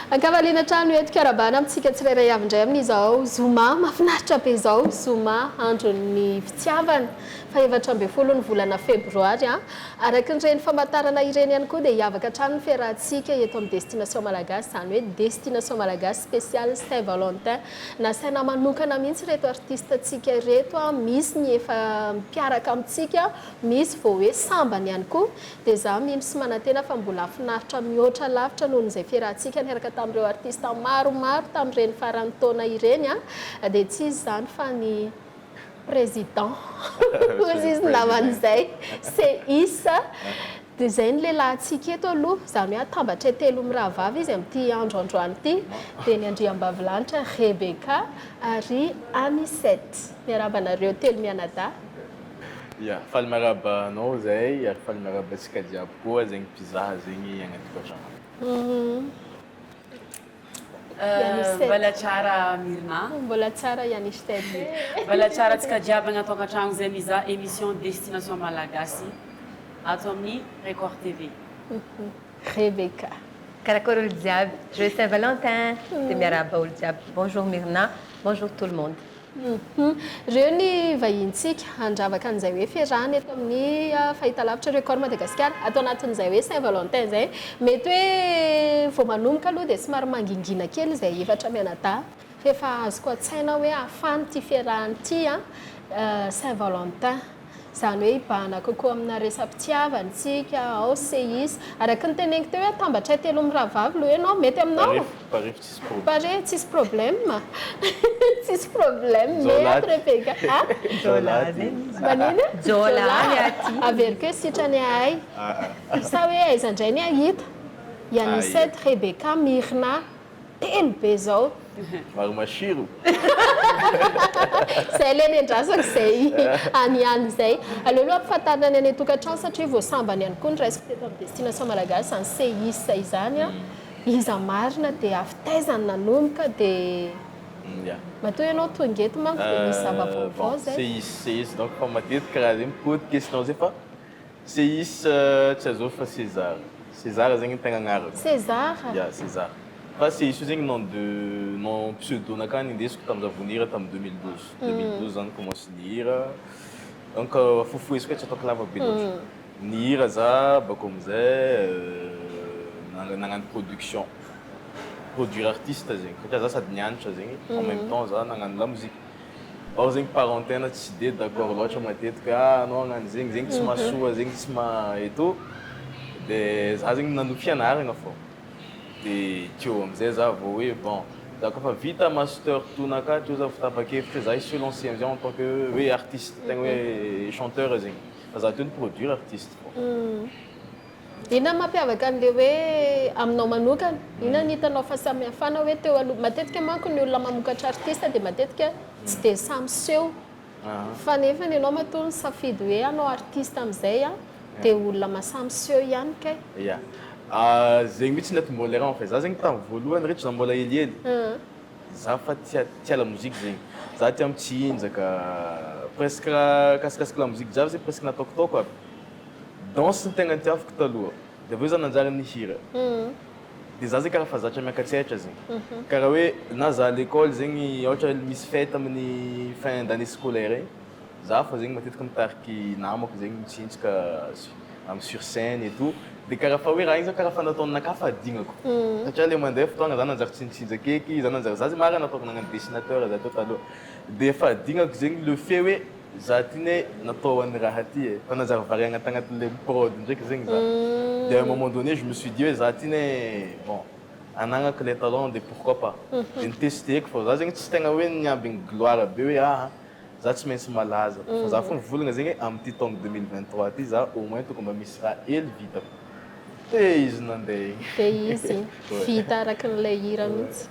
Ankavaliana hatrany ho eto Karabana amintsika tsirairay avy indray amin'izao zoma mahafinaritra be izao, zoma andron'ny fitiavana, faha-14 ny volana febroary. Araka ireny famantarana ireny ihany koa dia hiavaka hatrany ny fiarahantsika eto amin'ny Destination Malagasy, izany hoe Destination Malagasy spécial Saint Valentin. Nasaina manokana mihitsy ireto artiste-ntsika ireto, misy ny efa mpiaraka amintsika, misy vao hoe sambany ihany koa. Dia izaho mino sy manantena fa mbola hahafinaritra mihoatra lavitra noho izay fiarahantsika niaraka tamin'ireo artista maromaro tamin'ireny faran'ny taona ireny. Dia tsy iza izany fa ny Président hozy izy naman'izay, Seisa. Dia izay ny lehilahintsika eto aloha, izany hoe atambatra telo mirahavavy izy amin'ity andro androany ity, dia ny andriambavilanitra Rebecca ary Anicet. Miarahaba anareo telo mianadahy. Ya, faly miarahaba anao zahay ary faly miarahaba antsika jiaby koa zegny mpizaha zegny agny an-tokantragno. Mbola tsara Mirna. Mbola tsara Yanisted. Mbola tsara antsika jiaby agny an-tokantragno zay mizaha émission Destination Malagasy ato amin'ny Record TV. Rebecca. Karakôry olo jiaby, joyeux Saint Valentin, dia miarahaba olo jiaby, bonjour Mirna, bonjour tout le monde. Ireo ny vahinintsika handravaka an'izay hoe fiarahana eto amin'ny fahitalavitra Record Madagasikara. Ato anatin'izay hoe Saint Valentin izay. Mety hoe vao manomboka aloha dia somary mangingina kely izay efatra mianadahy fa efa azoko an-tsaina hoe hafana ity fiarahana ity Saint Valentin. Izany hoe hibahana kokoa amina resa-pitiavana isika, ao CIS. Araka ny teneniko teo hoe atambatray telo mirahavavy aloha ianao, mety aminao? Pare, pare tsisy problème. Pare, tsisy problème. Tsisy problème, mety Rebecca. Ah? Jôla zegny izy. Manino? Jôla ny aty. Averiko hoe sitrany ahay. Sa hoe aiza indray ny hahita? I Anicet, Rebecca, Myrna. Telo be zao. Vary masiro. Zay le nendrasako zay any ihany izay. Aleo aloha ampifantarina ny any an-tokantrano satria vao sambany ihany koa ny raisiko teto amin'ny Destination Malagasy izany CIS izany an. Iza marina dia avy taiza no nanomboka dia matoa ianao tonga eto manko dia misy zava-baovao zay. CIS CIS donc fa matetika raha zay mipody question zay fa CIS tsy azovy fa César. César zegny tegna agnarako. César? Ya, César. Fa CIS io zegny nom de nom pseudo-nakah nindesiko tamin'ny za vao nihira tamin'ny 2012. 2012 za ni-commence nihira. Donc fohifoheziko e, tsy ataoko lava be loatra. Nihira za bakeo amizay nagnano production. Produire artiste zegny satria za sady nianatra zegny en même temps za nagnano lamoziky. Or zegny parents tegna tsy de d'accord loatra matetika hoe ah anao hagnano zegny, zegny tsy mahasoa, zegny tsy maha et tout, de za zegny nanohy fianaragna fô, de teo amizay za vao hoe bon za koa fa vita master tonaka teo za vao tapa-kevitra hoe za hi-se lancer amizay en tant que hoe artiste tegna hoe chanteur zegny fa za teo ni-produire artiste fô. Inona no mampiavaka an'ilay hoe aminao manokana? Inona no hitanao fahasamihafana hoe teo aloha? Matetika manko ny olona mamokatra artiste dia matetika tsy dia sahy miseho. Fa nefa ianao matoa nisafidy hoe hanao artiste amin'izay dia olona mahasahy miseho ihany kay. Ya. Zegny mihitsy ny atombohan'ilay raha en fait. Za zegny tamin'ny voalohany reto za mbola helihely, za fa tia tia lamoziky zegny. Za tia mitsinjaka, presque raha kasikasiky lamoziky jiaby zegny presque nataokitaoko aby. Danse no tegna nitiaviko taloha, de avy eo za nanjary nihira, de za zegny karaha fa zatra miakatsehatra zegny, karaha hoe na za à l'école zegny ôhatra misy fête amin'ny fin d'année scolaire igny, za fô zegny matetiky mitariky namako zegny mitsinjaka am sur scène et tout, de karaha fa hoe raha igny zany karaha fa nataonakahy fa adignako, satria le mandeha fotoagna za nanjary tsy nitsinjaka eky, za nanjary za zegny marina nataoko nagnano dessinateur za teo taloha, de efa adignako zegny le fait hoe Za ty ne natao ho an'ny raha ty e, fa nanjary variagna tagnatin'le prod ndraiky zegny za, de à un moment donné je me suis dit hoe za ty ne bon anagnako le talent de pourquoi pas, de nitesteko fô, za zegny tsy tegna hoe niambigny gloire be hoe aha za tsy maintsy malaza, fa za fô nivolagna zegny hoe amin'ity taogno 2023 ty za au moins tokony mba misy raha hely vitako, de izy nandeha igny. De izy igny, vita arakin'ilay hira mihitsy.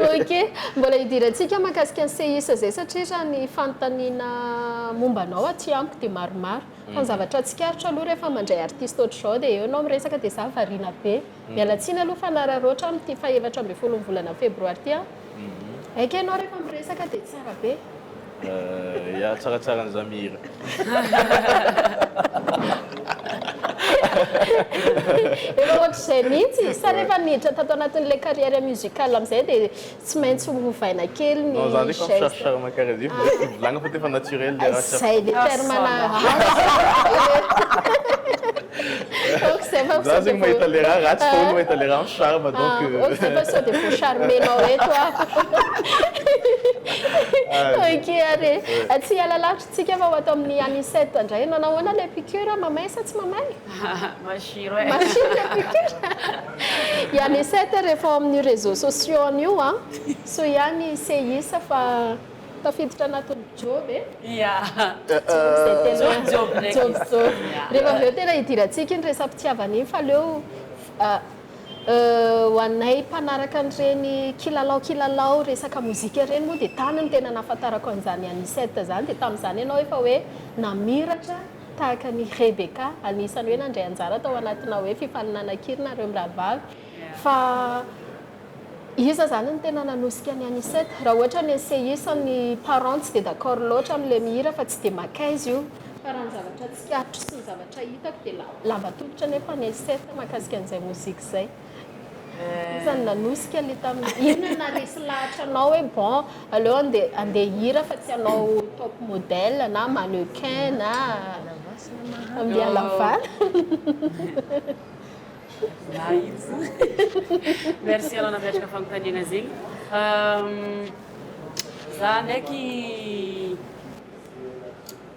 Ok, mbola hidirantsika mahakasika ny CIS izay satria raha ny fanontaniana momba anao aty amiko dia maromaro. Fa ny zavatra tsikaritra aloha rehefa mandray artiste ohatr'izao dia eo ianao miresaka dia za variana be. Miala tsiny aloha fa nararaotra amin'ity fahefatra ambin'ny folon'ny volana febroary ity aho. Haika ianao rehefa miresaka dia tsara be. Ya, tsaratsara ny za mihira. Efa ohatr'izay mihitsy. Sa rehefa niditra tato anatin'ilay carrière musicale amin'izay dia tsy maintsy ovaina kely ny Non, za ndraiky geste. mi-charme karaha zay fa volagna fa efa naturel le raha tsy Zay le terme na Donc zay fa Za zegny mahita le raha ratsy fa olo mahita le raha mi-charme donc Ok zay fa sao dia voa-charmenao eto aho. Ok ary tsy hiala lavitra tsika fa ho ato amin'ny Anicette indray. Nanao ahoana ilay piqûre? Mamay sa tsy mamay? Masiro e. Masiro ilay piqûre. I Anicette rehefa ao amin'ny réseaux sociaux an'io an, soa ihany CIS fa tafiditra anatin'ny job e. Ia. Job izay tena Job job ndraiky job izy. job. Ia. Rehefa avy eo tena hidirantsika iny resa-pitiavana iny fa aleo ho anay mpanaraka an'ireny kilalao kilalao resaka mozika ireny moa dia tany no tena nahafantarako an'izany Anicette izany dia tamin'izany ianao efa hoe namiratra tahaka an'i Rebecca anisan'ny hoe nandray anjara tao anatina hoe fifaninanam-kira nareo mirahavavy fa iza izany no tena nanosika an'i Anicette? Raha ohatra ny SCI sy ny parents tsy dia d'accord loatra amin'ilay mihira fa tsy dia mankaiza io fa raha ny zavatra tsikaritro sy ny zavatra hitako dia lava tongotra nefa ny Anicette mahakasika an'izay mozika izay. Iza no nanosika ilay tamin'ny inona no naharesy lahatra anao hoe bon aleo andeha andeha hihira fa tsy hanao top model na mannequin na andeha halavala. Merci anao nametraka fanontaniana zegny. Za ndraiky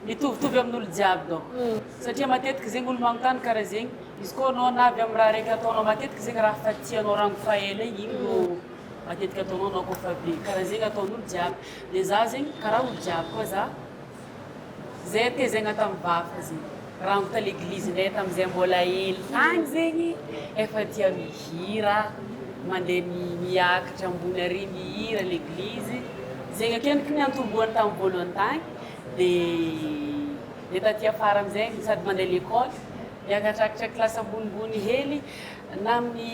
mitovitovy amin'olo jiaby donc satria matetiky zegny olo magnontany karaha zegny izy koa anao na avy amin'ny raha raiky ataonao matetiky zegny raha fa tianao rango fa ela igny igny no matetiky ataonao anao koa fa be karaha zegny ataon'olo jiaby de za zegny karaha olo jiaby koa za zay tezaigna tamin'ny vafa zegny rango ta l'église-nay tamin'izay mbola hely tagny zegny efa tia mihira mandeha miakatra ambony ary mihira l'église zegny akendriky ny antombohany tamin'ny voalohany tagny de de taty afara amizay sady mandeha l'école miakatrakatra classe ambonimbony hely na amin'ny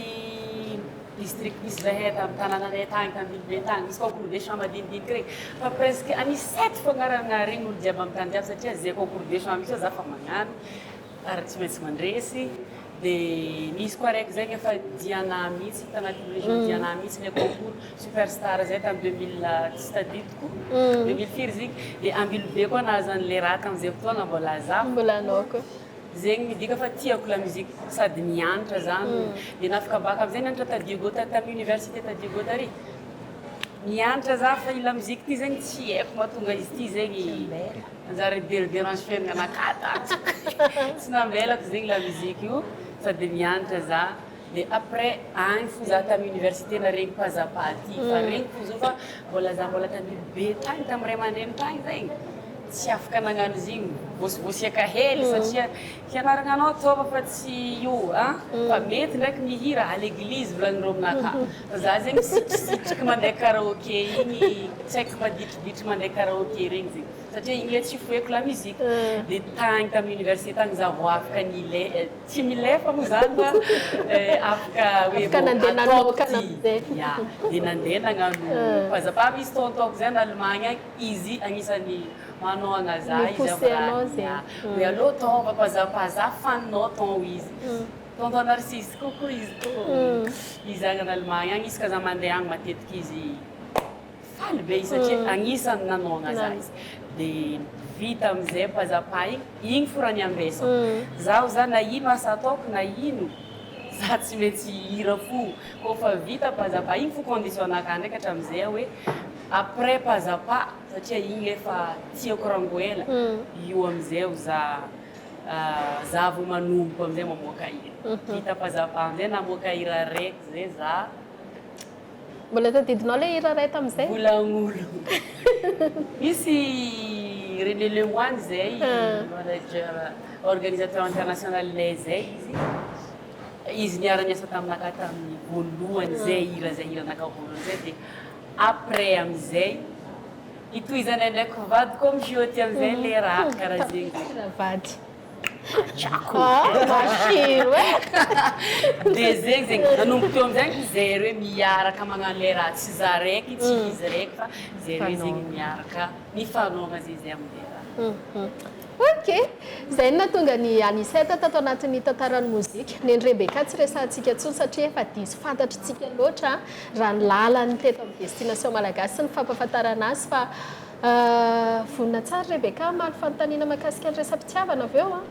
district misy zahay tamin'ny tanànanay tagny t'Ambilobe tagny misy concours de chant madinidiniky regny fa presque Anicette fô agnarana regny olo jiaby amin'ny tany jiaby satria zay concours de chant misy eo za fa magnano ary tsy maintsy mandresy de nisy koa araiky zegny efa Diana mihitsy tagnatin'ny région Diana mihitsy le concours superstar zay tamin'ny 2000 tsy tadidiko 2000 firy zegny de Ambilobe koa nahazo an'le raha tamin'izay fotoagna mbola za Mbola anao koa. Zegny midika fa tiako la musique sady nianatra za de nafaka bacc amizay nianatra ta Diego ta tamin'ny université ta Diego tary nianatra za fa i la musique ty zegny tsy haiko mahatonga izy ty zegny nanjary dérange fiaignanakahy tato tsy namelako zegny la musique io sady nianatra za de après agny fo za tamin'ny université naregny pazzapa ty fa regniko fo zo fa mbola za mbola t'Ambilobe tagny tamin'ny ray aman-dreny tagny zegny tsy afaka nagnano izy igny vosivosiaka hely satria fianarana anao ataova fa tsy io a fa mety ndraiky mihira à l'église volagnindreo aminakahy fa za zegny misitrisitriky mandeha karaoke igny tsy haiko maditriditry mandeha karaoke regny zegny satria igny le tsy foeko la musique de tagny tamin'ny université tagny za vao afaka nile tsy milefa moa zany fa afaka hoe Afaka nandeha bon ataoko nanokana ty amizay. ya de nandeha nagnano pazzapa misy tonton zay en Allemagne agny izy agnisan'ny manohagna za izy Ni-poussé anao amin'ny zegny. raha hoe alô tonga pazzapa za faninao ton izy tonton Narcisse kokoa izy ko izy agny en Allemagne agny izy ka za mandeha agny matetiky izy faly be izy satria agnisan'ny nanohagna za izy de vita amizay pazzapa igny igny fo raha niambesako zaho za na ino asa ataoko na ino za tsy maintsy hihira fo kofa vita pazzapa igny fo condition anakahy ndraiky hatramin'izay hoe après pazzapa satria igny efa tiako rango ela io amizay za za vao manomboka amizay mamoaka hira vita pazzapa amizay namoaka hira raiky zay za Mbola tadidinao le hira ray tamin'izay? Volagn'olo misy René Lemoine zay manager organisateur international nay zay izy izy niara-niasa taminakahy tamin'ny voalohany zay hira zay hiranakahy voalohany zay de après amizay itohizanay ndraiky vadiko amizio aty amizay le raha karaha zegny Raha vady. Tsako. Ah, masiro e. De zegny zegny nanomboka teo amizay zay roe miaraka magnano le raha tsy za raiky tsy izy raiky fa zay roe zegny miaraka mifanôgna zay zay amle raha. Ok, izay no nahatonga an'i Anicet tato anatin'ny tantaran'ny mozika. Neny Rebecca tsy resahantsika intsony satria efa diso fantatritsika loatra raha ny lalany teto amin'ny Destination Malagasy sy ny fampahafantarana azy fa vonona tsara Rebecca hamaly fanontaniana mahakasika ny resa-pitiavana avy eo an!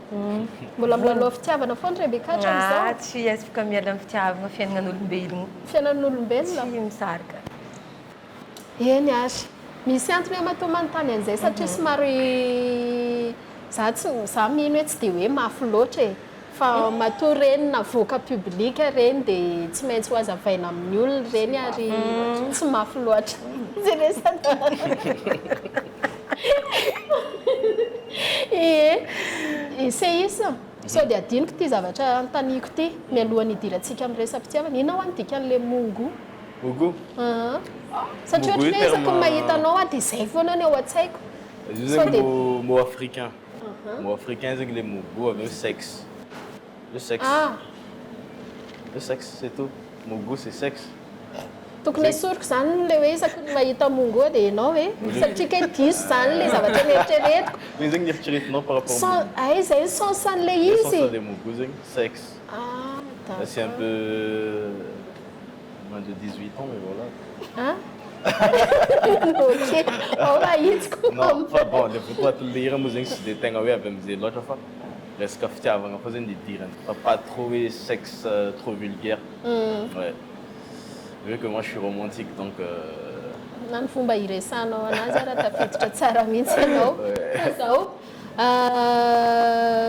Mbola milalao fitiavana foana Rebecca hatramin'izao? Ah, tsy afaka miala amin'ny fitiavana fiainan'olombelogno. Fiainan'olombelona? Tsy misaraka. Eny ary. Misy antony aho matoa manontany an'izay satria somary za tsy za mino hoe tsy dia hoe mafy loatra e. Fa matoa ireny navoaka public ireny dia tsy maintsy ho hazavaina amin'ny olona ireny ary tsy mafy loatra. Tsy resaka. Ie. Seisme. Sao dia adinoko ity zavatra anontaniako ity mialohan'ny hidirantsika amin'ny resa-pitiavana. Inona hoa ny dikan'ilay mongo? Mogo. Aa. Satria ohatran'ny hoe isaky ny mahita anao aho dia izay foana ny ao an-tsaiko. Izy io zegny mot mot africain. Mot africain zegny le mogo avy eo sexe. Le sexe. Ah. Le sexe c'est tout. Mogo c'est sexe. Tokony esoriko izany le hoe isaky ny mahita mongo aho dia ianao e. Satria kay diso izany le zavatra noeritreretiko. Ino zegny ny eritreretinao par rapport Sen, hay izay ny sens an'ilay Le izy. sens an'le mogo zegny sexe. Ah, Là c'est un d'accord. peu Moins de 18 ans mais voilà. Ah ok, ao raha hitsiko. Non, fa bon, le votoatin'le hira moa zegny tsy de tegna hoe avy am'zay loatra fa resaka fitiavagna fô zegny nidirany fa pas trop hoe sexe trop vulgaire. Ouais. Vu que moi je suis romantique donc Na ny fomba hiresahanao anazy ara tafiditra tsara mihitsy ianao. Fa zao,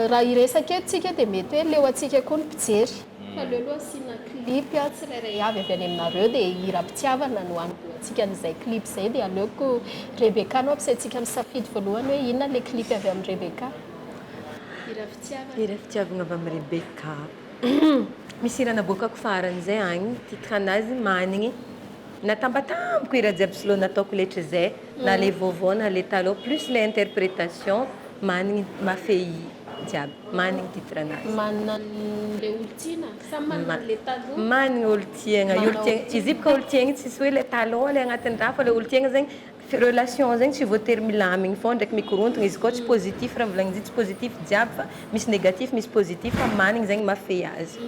raha hiresaka eto tsika dia mety hoe leo antsika koa ny mpijery. Fa aleo aloha asiana clip tsirairay avy avy any aminareo dia hiram-pitiavana no hanombohantsika an'izay clip izay dia aleoko Rebecca no ampisaintsika misafidy voalohany hoe inona ilay clip avy amin'i Rebecca. Hira fitiavana. Hira fitiavana avy amin'i Rebecca. Misy hira naboakako farany izay agny, titre anazy Manigny. Natambatambako hira jiaby slow nataoko letry zay, na le vaovao na le taloha plus le interpretation, Manigny mafehy jiaby, manigny titre anazy. Manana an'le olon-tiana sa manana an'le taloha? Manigny olo tiagna, olo tiagna, izy io boka olo tiagna tsisy hoe le taloha le agnatin'ny raha fa le olo tiagna zegny relation zegny tsy voatery milamigny fô ndraiky mikorontagna izy koa tsy positif raha volagniny izy tsy positif jiaby fa misy negatif misy positif fa manigny zegny mafehy azy.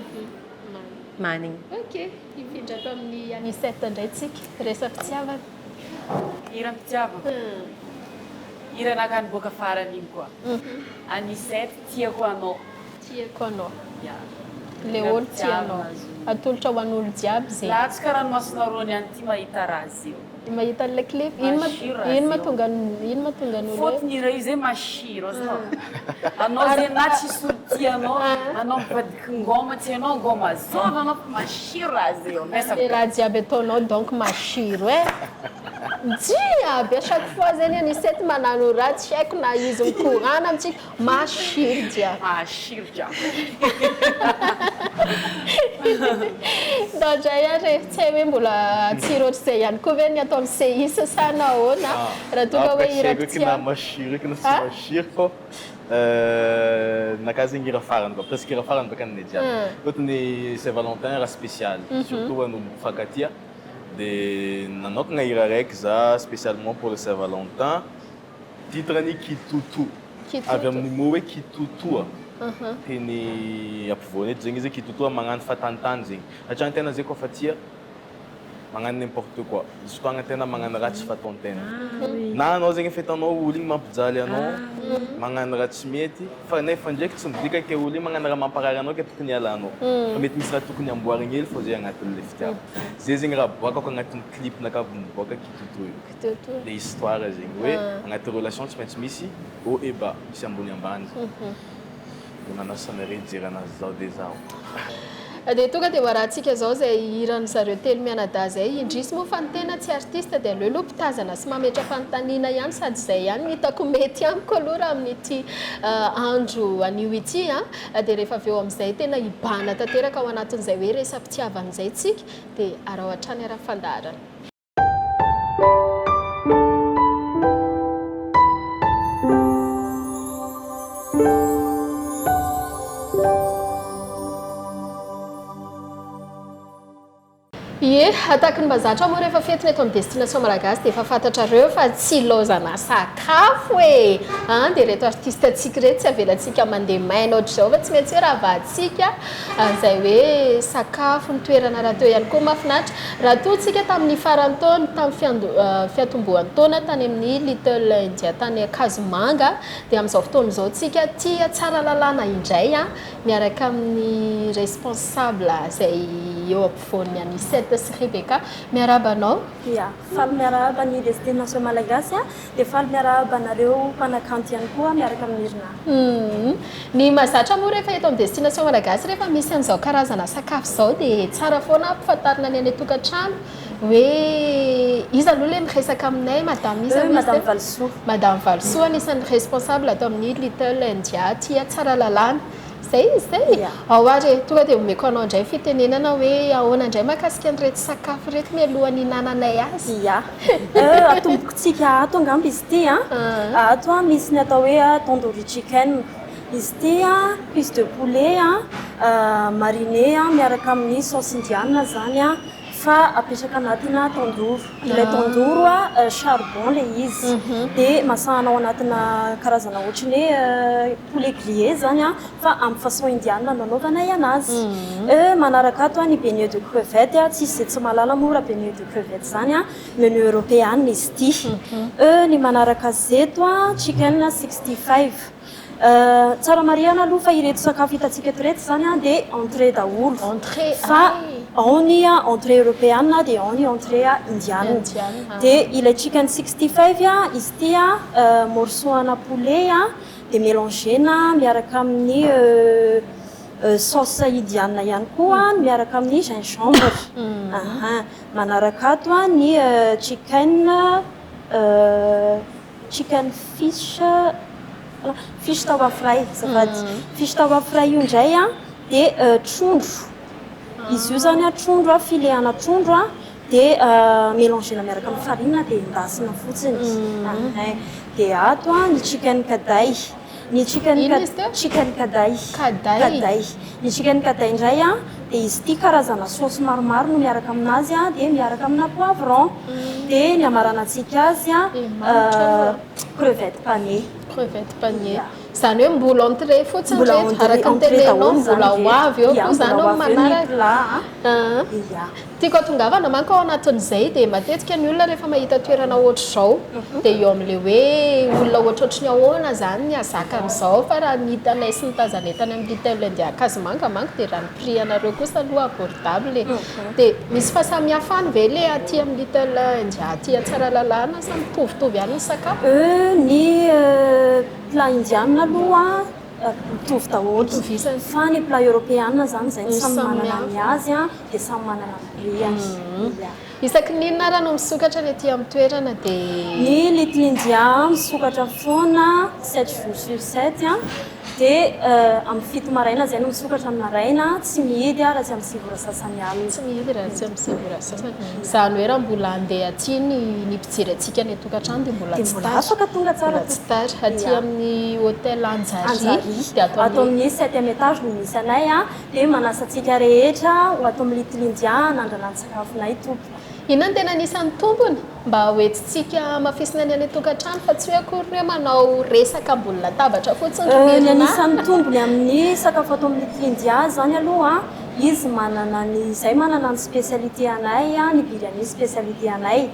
Manigny. Ok, hifindra ato amin'ny Anicet indray tsika, resa-pitiavana. Hiram-pitiavana. Hira naka niboaka farany iny koa. Anicet, tiako anao. Tiako anao. Ya. Le olo tia anao. Atolotra ho an'olo jiaby zegny. Latsaka ranomasonareo niany ty mahita raha zeo. Mahita an'ilay clip. Ino ma ino mahatonga ino mahatonga ny olo hoe. Fôtony hira io zay masiro azonao. Anao zay na tsisy olo tia anao, anao mivadiky ngôma tsy hainao ngôma zôva anao fa masiro raha zay eo. Mesa Le raha jiaby ataonao donc masiro eh. Jiaby à chaque fois zegny Anicet manano raha tsy haiko na izy mikorana amintsika masiro jiaby. Masiro jiaby. Indraindray ary tsy hay hoe mbola tsiro ohatr'izay ihany koa ve ny ataon'ny CIS sa nahoana raha toa ka hoe hira Tsy haiko na masiro eky na tsy masiro fô nakahy zegny hira farany koa, presque hira farany baka ninay jiaby. Fôtony Saint Valentin raha spécial surtout ho an'olo mifankatia de nanokagna hira araiky za spécialement pour le Saint Valentin. Titre-ny Kitoto. Avy amin'ny mot hoe kitotoa. Teny ampovoany eto zegny izy hoe kitotoa magnano fahatanitany zegny. Satria antegna zegny koa fa tia magnano n'importe quoi. Misy fotoagna antegna magnano raha tsy fataon-tegna. Na anao zegny efa hitanao olo igny mampijaly anao, magnano raha tsy mety, fa nefa ndraiky tsy midika ke olo igny magnano raha mamparary anao ke tokony hialanao. Fa mety misy raha tokony amboarigny hely fô zay agnatin'le fitiavana. Zay zegny raha aboakako agnatin'ny clip-nakahy vao miboaka kitotoa io. Le histoire zegny hoe agnaty relation tsy maintsy misy haut et bas, misy ambony ambany zegny. De manasa anareo hijery anazy zao de zaho. Dia tonga dia ho arahantsika izao izay hiran'ny zareo telo mianadahy izay. Indrisy moa fa ny tena tsy artiste dia aleo aloha mpitazana sy mametra-panontaniana ihany sady izay ihany no hitako mety amiko aloha raha amin'ity andro anio ity an. Dia rehefa avy eo amin'izay tena hibahana tanteraka ao anatin'izay hoe resa-pitiavana izay tsika dia araho hatrany ary ny fandaharana. Ie, tahaka ny mahazatra moa rehefa fetina eto amin'ny Destination Malagasy dia efa fantatrareo fa tsy ilaozana sakafo e! An, dia ireto artiste antsika ireto tsy avelantsika mandeha maina ohatr'izao fa tsy maintsy hoe ravahantsika izay hoe sakafo, ny toerana rahateo ihany koa mahafinaritra. Raha toa tsika tamin'ny faran'ny taona, tamin'ny fiantombohan'ny taona tany amin'ny Little India tany Ankazomanga dia amin'izao fotoana izao tsika aty Tsaralalàna indray miaraka amin'ny responsable izay eo ampovoan'ny Anicet sy Rebecca. Miarahaba anao. Ya, faly miarahaba ny Destination Malagasy dia faly miarahaba anareo mpanakanto ihany koa miaraka amin'i Nirina. Ny mahazatra moa rehefa eto amin'ny Destination Malagasy rehefa misy an'izao karazana sakafo izao dia tsara foana ampifantarina ny any an-tokantrano hoe iza aloha ilay miresaka aminay, Madame iza moa izy teo? Madame Valisoa. Madame Valisoa anisan'ny responsable ato amin'ny Little India aty Tsaralalàna. Izay izy izay? Ia. Ao ary e, tonga dia omeko anao indray fitenenana hoe ahoana indray mahakasika an'ireto sakafo ireto mialohan'ny hihinananay azy. Ia. Atombokontsika ato angamba izy ity an. Ato an misy ny atao hoe tandoori chicken. Izy ity an cuisse de poulet an, mariné miaraka amin'ny sauce indiana izany an. Fa apetraka anatina tandoor. Ilay tandoor charbon ilay izy. Dia masahana ao anatina karazana ohatran'ny hoe poulet grillé izany fa amin'ny façon indiana no anaovanay anazy. Manaraka ato ny beignet de crevette, tsisy izay tsy mahalala moa raha beignet de crevette izany, menu europeana izy ity. Ny manaraka azy eto chicken 65. Tsara marihana aloha fa ireto sakafo hitantsika eto ireto izany dia entrée daholo. Entrée, Fa ao ny entrée europeana dia ao ny entrée indiana. Dia ilay chicken 65 izy ity morceau ana poulet dia mélangena miaraka amin'ny sauce indiana ihany koa miaraka amin'ny gingembre. Manaraka ato ny chicken Chicken fish fish tawa fry azafady. Fish tawa fry io indray an dia trondro. Izy io izany an trondro an, filet ana trondro an dia mélangena miaraka amin'ny farine dia endasina fotsiny. Dia ato an ny chicken kadai. Ny chicken Inona izy teo? Chicken kadai. Kadai. Kadai. Ny chicken kadai indray an, dia izy ity karazana saosy maromaro no miaraka aminazy an, dia miaraka amina poivron. Dia ny hamaranantsika azy an, Dia manitra aloha. crevette panée. Crevette panée. Ia. Izany hoe mbola entrée fotsiny Mbola ireto, entrée, araka ny entrée teneninao, daholo izany mbola ho ireto. avy eo Ia, koa izany mbola ho ao avy eo ny manaraka. plat an. Aa. Ia. Tiako hatongavana manko ao anatin'izay dia matetika ny olona rehefa mahita toerana ohatr'izao dia eo amin'ilay hoe olona ohatrohatry ny ahoana izany ny hahazaka an'izao fa raha ny hitanay sy ny tazanay tany amin'ny Little India Ankazomanga manko dia raha ny prix anareo kosa aloha abordable e. Dia misy fahasamihafany ve ilay aty amin'ny Little India aty Antsaralalana sa mitovitovy ihany ny sakafo? Ny plat indiana aloha mitovy daholo fa ny plat europeana izany izay no samy manana ny azy dia samy manana ny prix-ny. Ia. Isaky ny inona ara no misokatra ny aty amin'ny toerana dia. Ny Little India misokatra foana sept jours sur sept dia amin'ny 7 maraina izay no misokatra ny maraina, tsy mihidy raha tsy amin'ny 9 ora sasany alina. Tsy mihidy raha tsy amin'ny 9 ora sasany. Izany hoe raha mbola handeha aty ny ny mpijery antsika any an-tokantrano dia mbola Dia tsy mbola tara. afaka tonga tsara Mbola tsy tara. Aty Ia. amin'ny hôtel Anjary Anjary. dia ato Ato amin'ny. amin'ny septième étage no misy anay dia manasa antsika rehetra ho ato amin'ny Little India hanandrana ny sakafonay tompoko. Inona no tena anisan'ny tombony mba hoentintsika hamafisina ny any an-tokantrano fa tsy hoe akory ny hoe manao resaka ambony latabatra fotsiny ry Ny Mirna? anisan'ny tombony amin'ny sakafo ato amin'ny Little India izany aloha, izy manana ny, izay manana ny spécialité anay, ny biryani spécialité anay.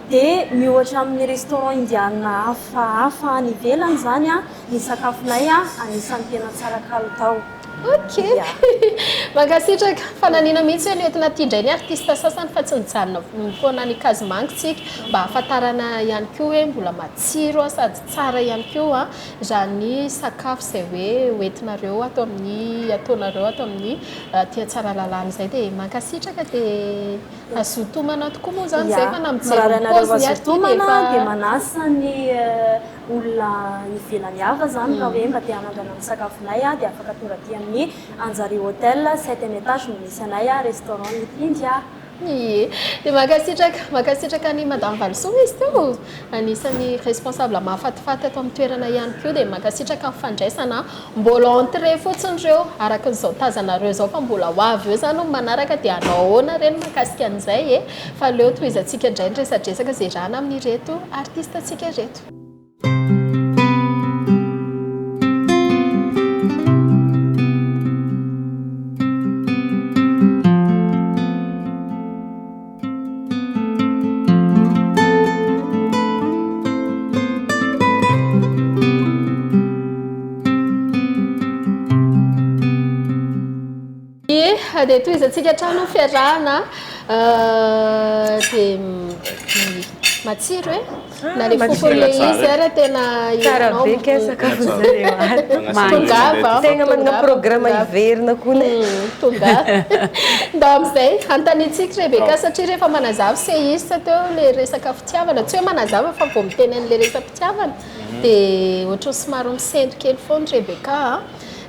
Dia miohatra amin'ny restaurant indiana hafa hafa any ivelany izany ny sakafonay anisan'ny tena tsara kalitao. Ok. Mankasitraka. Fananina mihitsy hoe nentina aty indray ny artiste sasany fa tsy nijanona foana any Ankazomanga isika mba hahafantarana ihany koa hoe mbola matsiro sady tsara ihany koa raha ny sakafo izay hoe hoentinareo ato amin'ny ataonareo ato amin'ny aty Antsaralalàna izay dia mankasitraka dia hazoto homana tokoa moa izany izay fa na mijery ny paoziny ary ity dia efa Dia manasa ny olona ivelany hafa zany raha hoe mba te hanandrana ny sakafonay dia afaka tonga aty amin'ny Anjary Hotel, septième étage no misy anay, restaurant Little India. Ie. Dia mankasitraka, mankasitraka an'i Madame Valisoa izy teo, anisan'ny responsable mahafatifaty ato amin'ny toerana ihany koa dia mankasitraka ny fandraisana. Mbola entrée fotsiny ireo araka an'izao tazanareo izao fa mbola ho avy eo izany ny manaraka dia hanao ahoana re ny mahakasika an'izay e. Fa aleo tohizantsika indray ny resadresaka izay iarahana amin'ireto artiste antsika ireto. Ie, dia tohizantsika hatrany ny fiarahana dia matsiro e. Na le fofony le izy ara tena Tsara be kay sakafo zareo ato. Tongava. Tegna manana programme hiverina koa ne. Tongava. Ndao amin'izay anontaniantsika Rebecca satria rehefa manazava seista teo le resaka fitiavana, tsy hoe manazava fa vao miteny an'le resa-pitiavana dia ohatran'ny somary misento kely foana Rebecca a.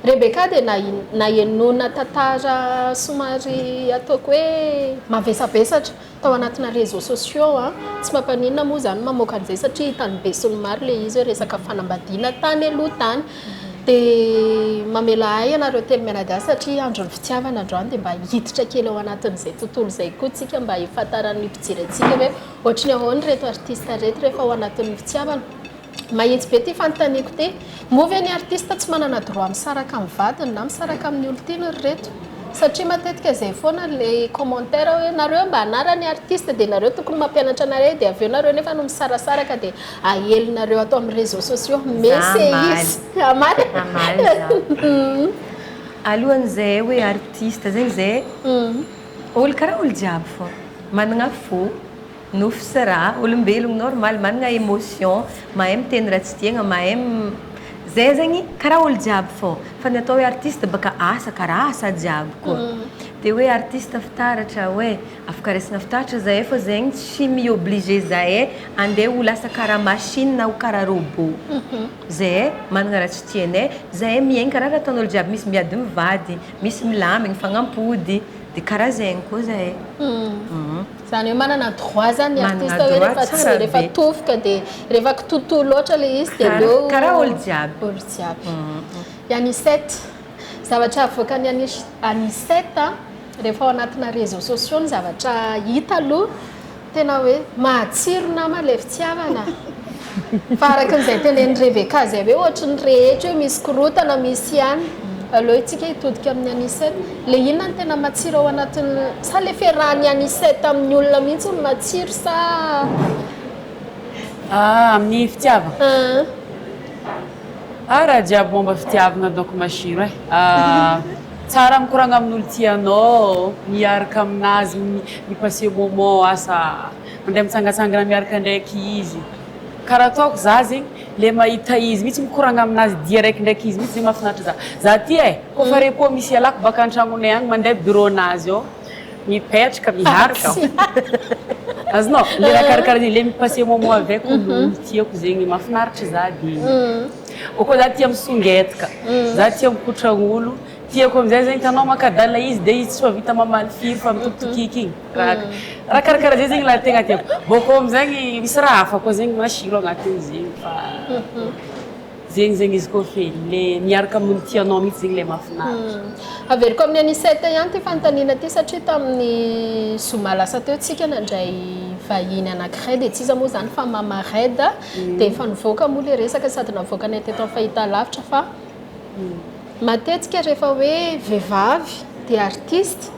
Rebecca dia nahenoana tantara somary ataoko hoe mavesabesatra tao anatina réseaux sociaux an, tsy mampaninona moa izany mamoaka an'izay satria hitan'ny besinimaro ilay izy hoe resaka fanambadiana tany aloha tany. Dia mamela ahy ianareo telo mianadahy satria andron'ny fitiavana androany dia mba hiditra kely ao anatin'izay tontolo izay koa tsika mba hifantaran'ny mpijery antsika hoe ohatry ny ahoana ireto artiste ireto rehefa ao anatin'ny fitiavana. Mahitsy be ity fanontaniako ity. Moa ve ny artiste tsy manana droit misaraka amin'ny vadiny na misaraka amin'ny olon-tiany ry reto? Satria matetika izay foana ilay commentaire hoe nareo mba anarany artiste dia nareo tokony mampianatra anareo dia avy eo nareo nefa no misarasaraka dia ahelinareo ato amin'ny réseaux sociaux. Mais Za c'est hamaly. izy. Hamaly? Hamaly za. Alohan'izay hoe artiste zegny zay, olo karaha olo jiaby fô. Managna fo. Nofy sy ra, olombelogno normal, managna émotion, mahay miteny raha tsy tiagna, mahay zay zegny karaha olo jiaby fô, fa ny atao hoe artiste baka asa karaha asa jiaby koa, de hoe artiste fitaratra oe, afaka raisina fitaratra zahay fô zegny tsy mi-obliger zahay andeha ho lasa karaha machine na ho karaha robot, zahay managna raha tsy tianay, zahay miaigny karaha raha ataon'olo jiaby, misy miady mivady, misy milamigny, mifagnampody, de karaha zegny koa zahay. Izany hoe manana droit zany ny Manana artiste hoe droit rehefa tsy tsara rehefa be. tofoka dia rehefa kitotoa loatra ilay izy dia Kara- aleo karaha olo jiaby. Olo jiaby. I Anicet, zavatra avoakan'i Anis- Anicet a, rehefa ao anatina réseaux sociaux ny zavatra hita aloha tena hoe mahatsiro nama ilay fitiavana. Fa araka an'izay tenenin'i Rebecca izay hoe ohatry ny rehetra io misy korontana, misy ihany. Aleo isika hitodika amin'i Anicet. Ilay inona no tena matsiro ao anatin'ny, sa ilay fiarahan'i Anicet amin'ny olona mihitsy no matsiro sa? Ah, amin'ny fitiavana? Ah. Ah, raha jiaby momba fitiavana donc masiro e. Ah, tsara mikoragna amin'olo tianao, miaraka aminazy, mi-passer moment, asa Mandeha mitsangatsangana miaraka ndraiky izy. Karaha ataoko za zegny le mahita izy mitsy mikoragna aminazy dia raiky ndraiky izy mitsy zegny mahafinaritra za. Za ty e, kôfa repos misy ialako baka antragnonay agny mandeha bureau nazy ao, mipetraka miaraka. Azonao? Le raha karakaraha zegny, le mi-passer moment avec olo tiako zegny mahafinaritra za de. Koa za tia misongetaka, za tia mikotragn'olo. Tiako amizay zegny hitanao makadala izy de izy tsy mahavita mamaly firy fa mitokitokiky igny. Raha raha karakaraha zay zegny la tegna tiako. Bôkô amizegny misy raha hafa koa zegny masiro agnatin'izegny fa zegny zegny izy koa fe le miaraka amin'olo tianao mihitsy zegny le mahafinaritra. Averiko amin'ny Anicette ihany ity fanontaniana ity satria tamin'ny zoma lasa teo tsika nandray vahiny anankiray dia tsy iza moa izany fa Mama Red dia efa nivoaka moa ilay resaka sady navoakanay teto amin'ny fahitalavitra fa Matetika rehefa hoe vehivavy dia artiste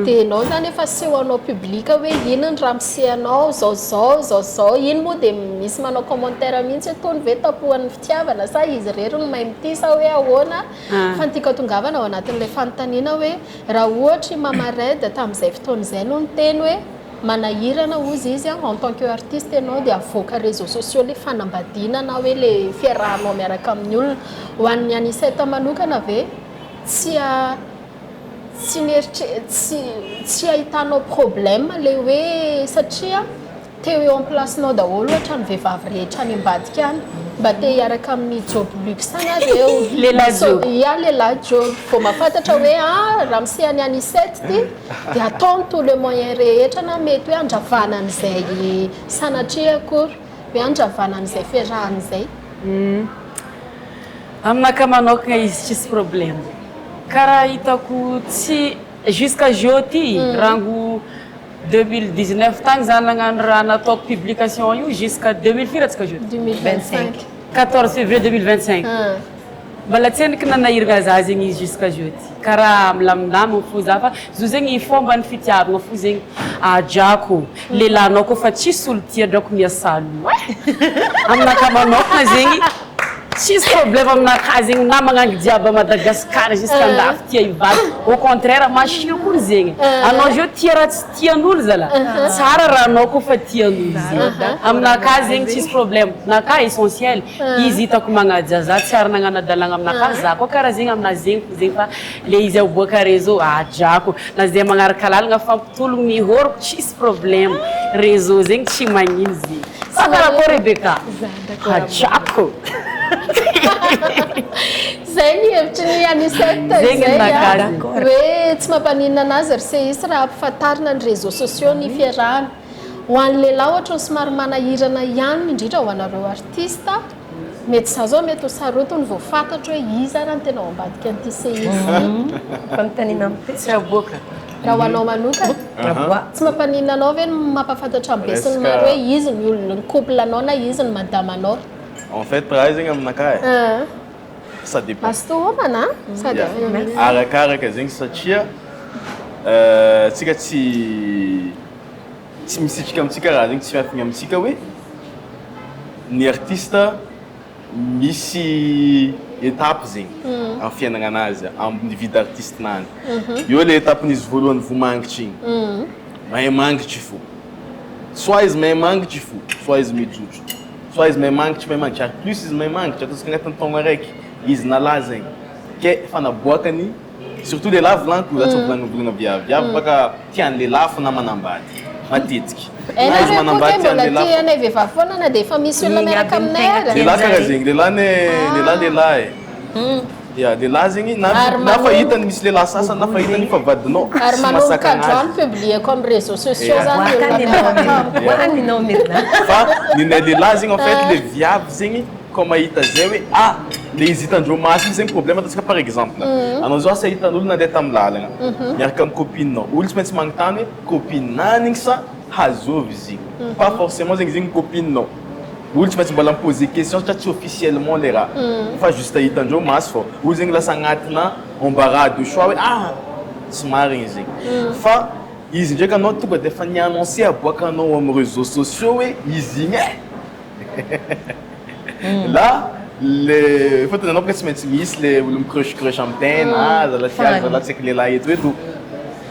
dia enao zany efa asehonao public hoe iny ny ramose anao zao zao zao zao iny moa dia misy manao commentaire mihitsy hoe tony ve tapohan'ny fitiavana sa izy irery no mahay mitia sa hoe ahoana fa ny tiako atongavana ao anatin'ilay fanontaniana hoe raha ohatra i Mama Red tamin'izay fotoana izay no niteny hoe Manahirana hozy izy en tant que artiste ianao dia avoaka réseaux sociaux le fanambadiana na hoe le fiarahanao miaraka amin'ny olona. Ho an'ny Anicet manokana ve tsy tsy nieritre tsy tsy ahitanao problème le hoe satria. Teo eo am-place-nao daholo ohatra ny vehivavy rehetra any ambadika any mba te hiaraka amin'ny Job Luxe nareo. Lehilahy Job. Ya, lehilahy Job. Vao mahafantatra hoe ah, ramose any Anicet ity dia ataony tous les moyens rehetra na mety hoe handravana an'izay sanatria akory hoe handravana an'izay fiarahana izay. Aminakahy manokagna izy tsisy problème. Karaha hitako tsy jusqu'à zao ty rango 2019 tagny za nagnano raha nataoko publication io jusqu'à 2000 firy atsika zao? 2025. 14 février 2025. Mbola tsy endriky nanahiragna za zegny izy jusqu'à zao ty. Karaha milamindamigny fo za fa zo zegny fomban'ny fitiavagna fo zegny adrako lehilahinao koa fa tsisy olo tia drako miasa loha e. Aminakahy manokagna zegny tsisy problème aminakahy zegny na magnangy jiaby à Madagascar jusqu'à andafy tia hivady au contraire masiro koa zegny. Anao zao tia raha tsy tian'olo zalahy. Tsara raha anao koa fa tian'olo zegny. Aminakahy zegny tsisy problème. Nakahy essentiel izy hitako magnaja za tsy ary nagnano adalagna aminakahy za koa karaha zegny aminazy zegny fo zegny fa le izy aboaka réseau adrako na zay magnaraka lalagna fampitologno mihoroko tsisy problème réseau zegny tsy magnino zegny. Sa karakory Rebecca? Adrako. Zay ny hevitry ny Anicet Zegny izay a. nakazy. Hoe tsy mampaninona anazy ry Seisy raha ampifantarina ny réseaux sociaux ny fiarahana. Ho an'ny lehilahy ohatra ny somary manahirana ihany indrindra ho anareo artiste, mety za zao mety ho sarotiny vao fantatro hoe iza ary no tena ao ambadika an'ity Seisy ity. Fanontaniana mipetraka. Tsy aboaka. Raha ho anao manokana, Aboa. tsy mampaninona anao ve ny mampahafantatra ny besinimaro hoe izy ny olona, ny couple anao na izy ny madame anao? En fait, raha zegny aminakahy e, ça dépend. Mazotoa homana a? Sady Yeah. Arakaraka zegny satria tsika tsy tsy misitrika amintsika raha zegny tsy miafigny amintsika hoe ny artiste misy étape zegny amin'ny fiainagna anazy amin'ny vie d'artiste nany. Eo le étape-n'izy voalohany vomangitry igny. Mahay mangitry fo. Soit izy mahay mangitry fo, soit izy mijotso. Soit izy mahay mangitry mahay mangitry ary plus izy mahay mangitry ataontsika agnatin'ny taogno araiky izy nalaza igny ke efa naboakany surtout lehilahy volaniko za tsy mivolagna viavy, viavy baka tian'ny lehilahy fo na manambady matetiky. Na izy Hainareo koa manambady ke tian'ny mbola lehilahy tia fo. anay vehivavy foana na dia efa misy olona Igny miaraka aby ny aminay tegna ary. Lehilahy karaha tianjare. zegny, lehilahy ne lehilahy lehilahy e. Ya, lehilahy zegny na Ary na fa manomboka hitany misy lehilahy sasany na fa hitany fa vadinao ary tsy manomboka masaka androany anazy. publieko amin'ny réseaux sociaux Yeah. zany ny olona Boakany miaraka anao amiko. Boakany anao Mirna. Fa ny lehilahy zegny en fait le viavy zegny koa mahita zay hoe ah le izy hitandreo maso iny zegny problème ataontsika par exemple anao zao asa hitan'olo nandeha tamin'ny lalagna miaraka amin'ny copine-nao olo tsy maintsy magnontany hoe copine-nany igny sa hazovy izy igny pas forcément zegny izy igny copine-nao olo tsy maintsy mbola miposer question satria tsy officiellement le raha fa juste hitandreo maso fô olo zegny lasa agnatina embarras de choix hoe ah tsy marigny izy igny fa izy ndraiky anao tonga de efa ni-annoncé aboakanao amin'ny réseaux sociaux hoe izy igny e là le fôtony anao bôka tsy maintsy misy le olo mi-crush crush amy tegna ah zala tiako zala tsy haiko lehilahy eto eto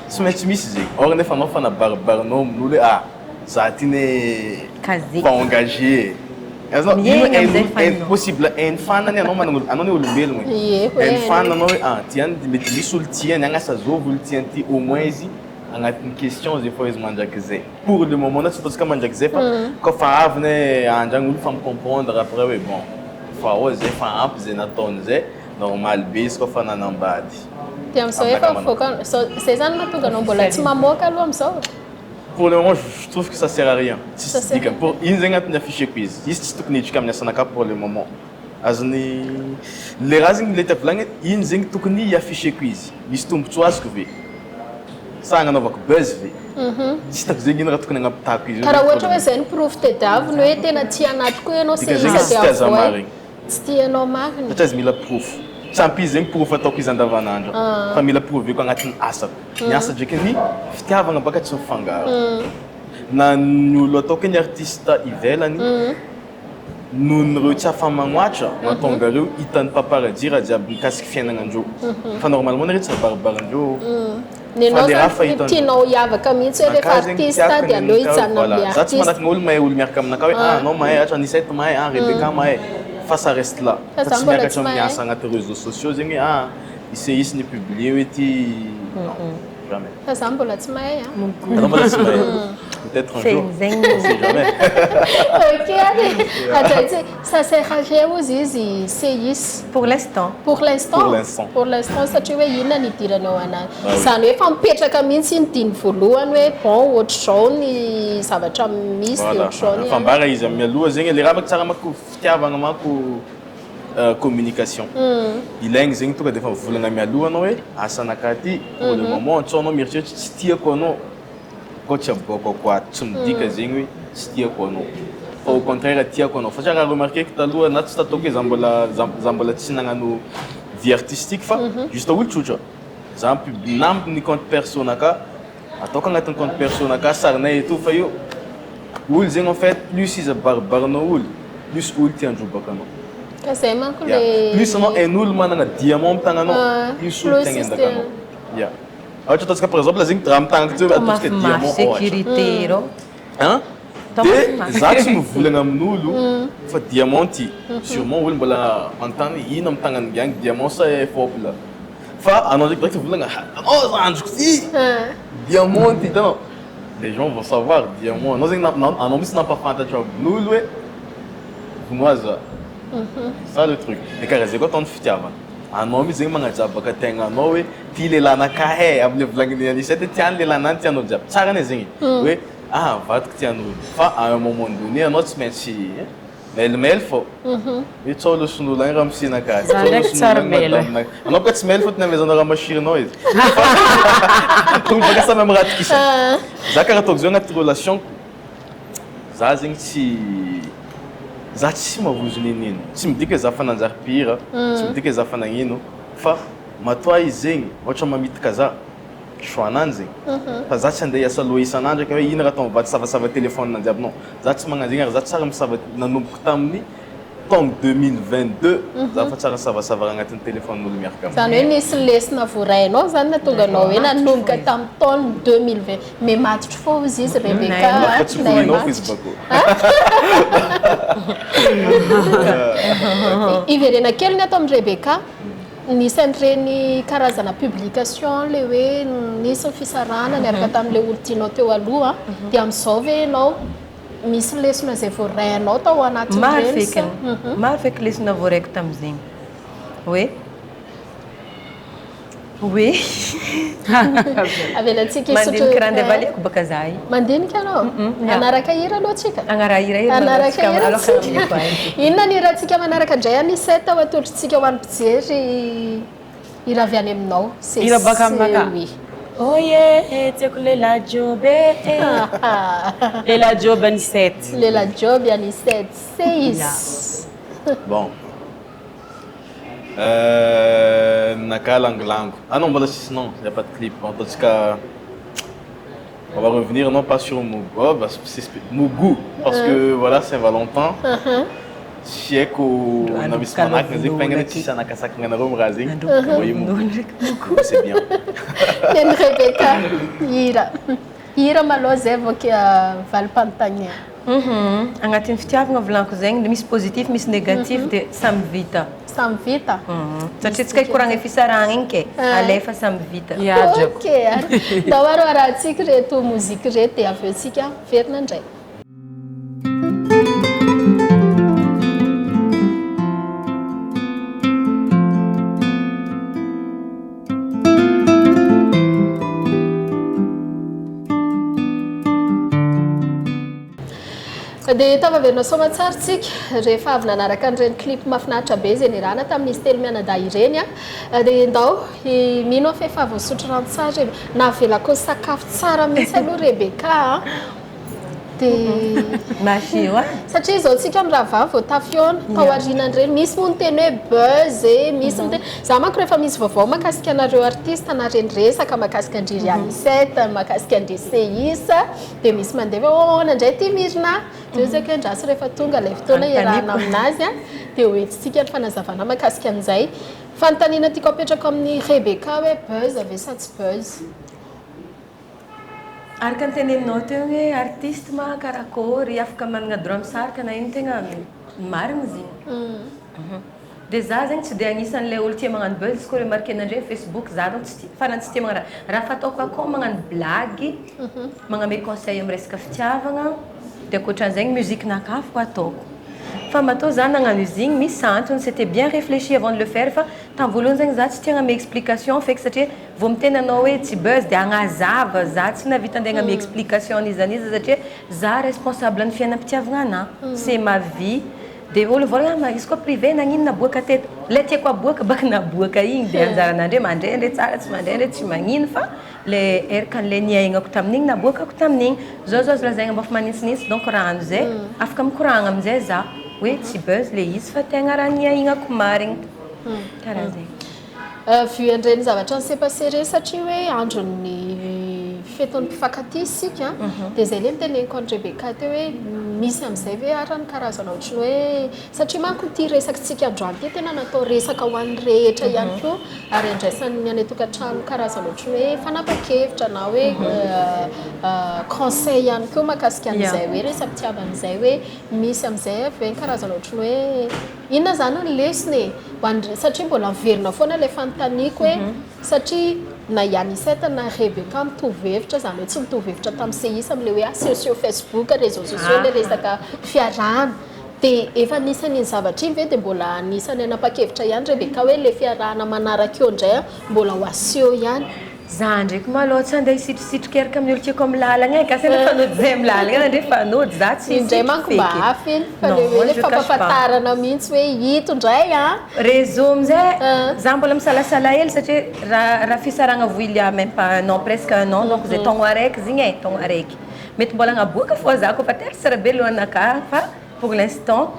tsy maintsy misy zegny or nefa anao fa nabaribarinao amin'olo hoe ah za ty ne Kaze. fa engagé azonao ino Miaigna amizay hain'olo- faninao. possible hainy fanany anao manana olo anao ne olombelogno e. Ie, hoe hainy hainy. fanany anao hoe ah ty any mety misy olo tiany agnasa zovy olo tiany ty au moins izy agnatin'ny question zay fô izy mandrakizay pour le moment na tsy ataontsika mandrakizay fa koa fa avy ne andragno olo fa mi-comprendre après hoe bon fa ao zay fa ampy zay nataony zay normal be izy koa fa nanambady Dia amin'izao efa mivoaka zao- zay zany mahatonga anao mbola tsy mamoaka aloha amin'izao. Pour le moment, je trouve que ça sert à rien. Tsisy Ça sert dikany. Pour iny zegny antony afficheko izy. Izy tsy tokony hiditra amin'ny asanakahy pour le moment. Azony le raha zegny le tiako volagny iny zegny tokony hiafficheko izy. Misy tombontsoa azoko ve? Sa agnanaovako buzz ve? Tsy hitako zegny ino raha tokony agnampitako izy io Ka raha zegny ohatra hoe zay ny porofo tediaviny hoe tena tia anà tokoa ianao Dika sy zegny isa izy dia tsy tia za avoay. marigny. Tsy tianao marina. Satria izy mila porofo. Tsy ampy izy zegny porofo ataoko izy andavanandro. Fa mila prouveko agnatin'ny asako. Ny asa ndraiky ny fitiavagna baka tsy mifangaro. Na ny olo ataoko hoe ny artiste ivelany noho ny reo tsy afa-magnoatra mahatonga reo hitan'ny paparazzi raha jiaby mikasiky fiainagnandreo. Fa normalement nareo tsy abaribarindreo. Ny Fa anao le raha zany fahitandreo. tianao hiavaka mihitsy hoe rehefa Nakahy zegny artiste tiako dia ny aleo nakahy, hijanona voilà. amin'ilay Za tsy artiste. manakana olo mahay olo miaraka aminakahy hoe ah anao mahay atra Anicet mahay ah Rebecca mahay fa ça reste là. Fa Fa za tsy mbola miakatra tsy amin'ny mahay. asa agnaty réseaux sociaux zegny hoe ah isy isy ny publier hoe ty non. Jamais. Fa za mbola tsy mahay a. Anao mbola tsy mahay. Peut-être un jour. Zegny. On sait jamais. Ok, allez. Attends, ça sert à rien ozy izy CIS. Pour l'instant. Pour l'instant. Pour l'instant. Pour l'instant satria hoe inona ny idiranao anazy. Ah oui. Izany hoe efa mipetraka mihitsy iny diny voalohany hoe bon ohatr'izao ny zavatra misy dia Voilà. ohatr'izao ny Fambara izy amin'ny aloha zegny le raha manko tsara manko fitiavagna manko communication. Ilaigny zegny tonga de efa mivolagna mialoha anao hoe asanakahy ty pour le moment antsao anao mieritreritra tsy tiako anao koa tsy aboakako ato tsy midika zegny hoe tsy tiako anao fa au contraire tiako anao satria raha remarqueko taloha na tsy tataoko hoe za mbola za mbola tsy nagnano vie artistique fa juste olo tsotra za pub na ny compte perso naka ataoko agnatin'ny compte perso naka sarinay et tout fa io olo zegny en fait plus izy abaribarinao olo plus olo tia androbaka anao. Ka zay manko Yeah. le Plus anao hain'olo manana diamant amin'ny tagnanao, Ah, plus olo plus tia izy agnendaka tia- anao. Yeah. Ohatra ataontsika par exemple zegny raha amin'ny tagnako ty ataontsika Mafimafy diamant ohatra. sécurité rô. Hein? Atao De mafimafy. za tsy mivolagna amin'olo fa diamant ty. Sûrement olo mbola manontany hoe ino amin'ny tagnan'ny gang diamant sa fôpla. Fa anao ndraiky direct mivolagna ha anao zandriko ty diamant ty hitanao. Les gens vont savoir diamant. Anao zegny anao mihitsy nampahafantatra amin'olo hoe vonoazy za. Ça le truc. De karaha zay koa ataon'ny fitiavana. Anao mihitsy zegny magnajabaka tegnanao hoe ty lehilahinakahy e, am'le volagniny Anisette hoe tiany lehilahinany tianao jiaby. Tsara anie zegny hoe ah vadiko tian'olo. Fa à un moment donné anao tsy maintsy mailomailo fô. Hoe tsao loson'olo agny raha misinakahy. Za ndraiky tsary mailo. Anao bôka tsy mailo fôtony amezanao raha masirinao izy. Olo bôka samy amy raha atokisany. Za karaha ataoko zao agnaty relation-ko, za zegny tsy za tsy mavozo ninino. Tsy midika hoe za fa nanjary mpihira, tsy midika hoe za fa nagnino fa matoa izy zegny ohatra mamitaka za, choix-nany zegny. Fa za tsy andeha hiasa loha isan'andro ka hoe ino raha atao mivady savasava téléphone jiaby non. Za tsy magnano zegny ary za tsara misava nanomboko tamin'ny taogno 2022 za fa tsara nisavasava raha agnatin'ny téléphone-n'olo miaraka aminy. Izany hoe nisy lesona voarainao zany nahatonga anao hoe nanomboka tamin'ny taona 2020 mais matotro fô ozy izy Rebecca Fa tsy nay fohinao fo izy matotro. bako. Iverena kely ny ato amin'ny Rebecca nisy an'ireny karazana publication le hoe nisy ny fisarahana niaraka tamin'ilay olo tianao teo aloha dia amin'izao ve ianao misy lesona izay voarainao tao Maro anatin'ireny sa fekiny. Maro feky lesona voaraiko tamin'izegny. Hoe hoe avelantsika hisotro mandinika raha andeha valiako baka za io. Mandinika anao? Ya. Hanaraka hira aloha tsika? Agnaraha hira hira Hanaraka hira aloha tsika. Inona ny hirantsika manaraka indray Anisette ho atolotritsika ho an'ny mpijery hira avy any aminao? C'est- Hira baka aminaka? c'est- Oui. Oh yeah, tiako lehilahy job e. Lehilahy job Anisette. Lehilahy job Anisette, c'est izy. Bon. Naka langolango. Ah non, mbola tsisy non, il n'y a pas de clip. En tout cas, on va revenir non pas sur Mougou, oh, bah, c'est Mougou parce que voilà, Saint-Valentin. Tsy haiko na misy manakana zegny fa aingana tsisy anakasakana anareo amin'ny raha zegny. Voyez Mougou. C'est bien. Neny Rebecca, hira. Hira maloha zay vao ke valim-panontaniana. Agnatin'ny fitiavagna volaniko zegny misy positif misy négatif dia samy vita. Samy vita. Satria tsika hikoragna fisarahagna igny ke alefa samy vita. Hiadrako. Ok, ary. Ndao ary ho arahantsika ireto mozika ireto dia avy eo tsika miverina indray. Dia tafaverina soamantsara tsika rehefa avy nanaraka an'ireny clip mahafinaritra be izay niarahana tamin'izy telo mianadahy ireny. Dia ndao mino aho fa efa voasotro rano tsara e. Navelako sakafo tsara mihitsy aloha Rebecca a. Dia Masiro a. satria izao tsika mirahavavy vao tafihaona tao aorianan'ireny misy moa ny teny hoe buzz e, misy ny teny za manko rehefa misy vaovao mahakasika anareo artiste na reny resaka mahakasika an-dry Anisette, mahakasika an-dry Seis dia misy mandeha hoe oh, ahoana indray ty Mirina? Dia hoy zaho hoe andraso rehefa tonga ilay fotoana iarahana aminazy a, dia hoentintsika ny fanazavana mahakasika an'izay. Fanontaniana tiako apetrako amin'ny Rebecca hoe buzz ve sa tsy buzz? Araka ny teneninao teo hoe artiste ma karakory afaka manana droit misarika na ino tegna marina izy igny. Dia za zegny tsy dia agnisan'ilay olo tia magnano buzz, izy koa remarquer-nandre Facebook za donc tsy tia, farany tsy tia magnano raha, raha fataoko akao magnano blague, magname conseil amin'ny resaka fitiavagna, dia ankoatran'izegny musique-nakahy fô ataoko. Fa matoa za nagnano izy igny misy antony, c'était bien réfléchi avant de le faire fa tamin'ny voalohany zegny za tsy tia hagname explication feky satria vao miteny anao hoe tsy buzz dia hagnazava, za tsy nahavita andeha hagname explication n'iza n'iza satria za responsable ny fiainam-pitiavagna anah, c'est ma vie. Dia olo vôla ah izy koa privé nagnino naboaka teto? Ilay tiako aboaka baka naboaka igny dia anjaranandre mandray ndre tsara tsy mandray ndre tsy magnino fa le erkan'le niaignako tamin'igny naboakako tamin'igny. Zao zao azo lazaigna mba fa manintsinintsy donc rano zay afaka mikoragna amizay za hoe tsy buzz le izy fa tegna raha niaignako marigny. Karaha zegny. Vu an'ireny zavatra ni-s'est passé ireny satria hoe andron'ny fetin'ny mpifankatia isika dia izay ilay niteneniko an'i Rebecca teo hoe misy amin'izay ve ary ny karazana ohatran'ny hoe satria manko ity resakitsika androany ity tena natao resaka ho an'ny rehetra ihany koa ary andraisan'ny any an-tokantrano karazana ohatran'ny hoe fanapan-kevitra na hoe conseil ihany koa mahakasika an'izay hoe resa-pitiavana izay hoe misy amin'izay ve ny karazana ohatran'ny hoe Inona izany ny lesona e? Ho an'ny satria mbola miverina foana ilay fanontaniako hoe satria na i Anicet na Rebecca mitovy hevitra, izany hoe tsy mitovy hevitra tamin'ny CIS amin'ilay hoe asehoseho Facebook, réseaux sociaux ilay resaka fiarahana. Dia efa anisan'iny zavatra iny ve dia mbola anisan'ny hanapa-kevitra ihany Rebecca hoe ilay fiarahana manaraka eo indray mbola ho aseho ihany? Za ndreky malôha tsy andeha hisitrisitriky eraka amin'ny olo tiako amin'ny lalagna e, ka sendra fanody zay amin'ny lalagna any ndre fanody, za tsy Indray hisitriky manko mba feky. hafa iny fa Non, le hoe moi le je cache pas. fampafantarana mihitsy hoe ito ndray an. Réseau amizay za mbola misalasala hely satria raha raha fisaragna vo il y a même pas un an presque un an donc zay taogno araiky zegny e, taogno araiky. Mety mbola agnaboaka fô za koa fa tsara be lohanakahy fa pour l'instant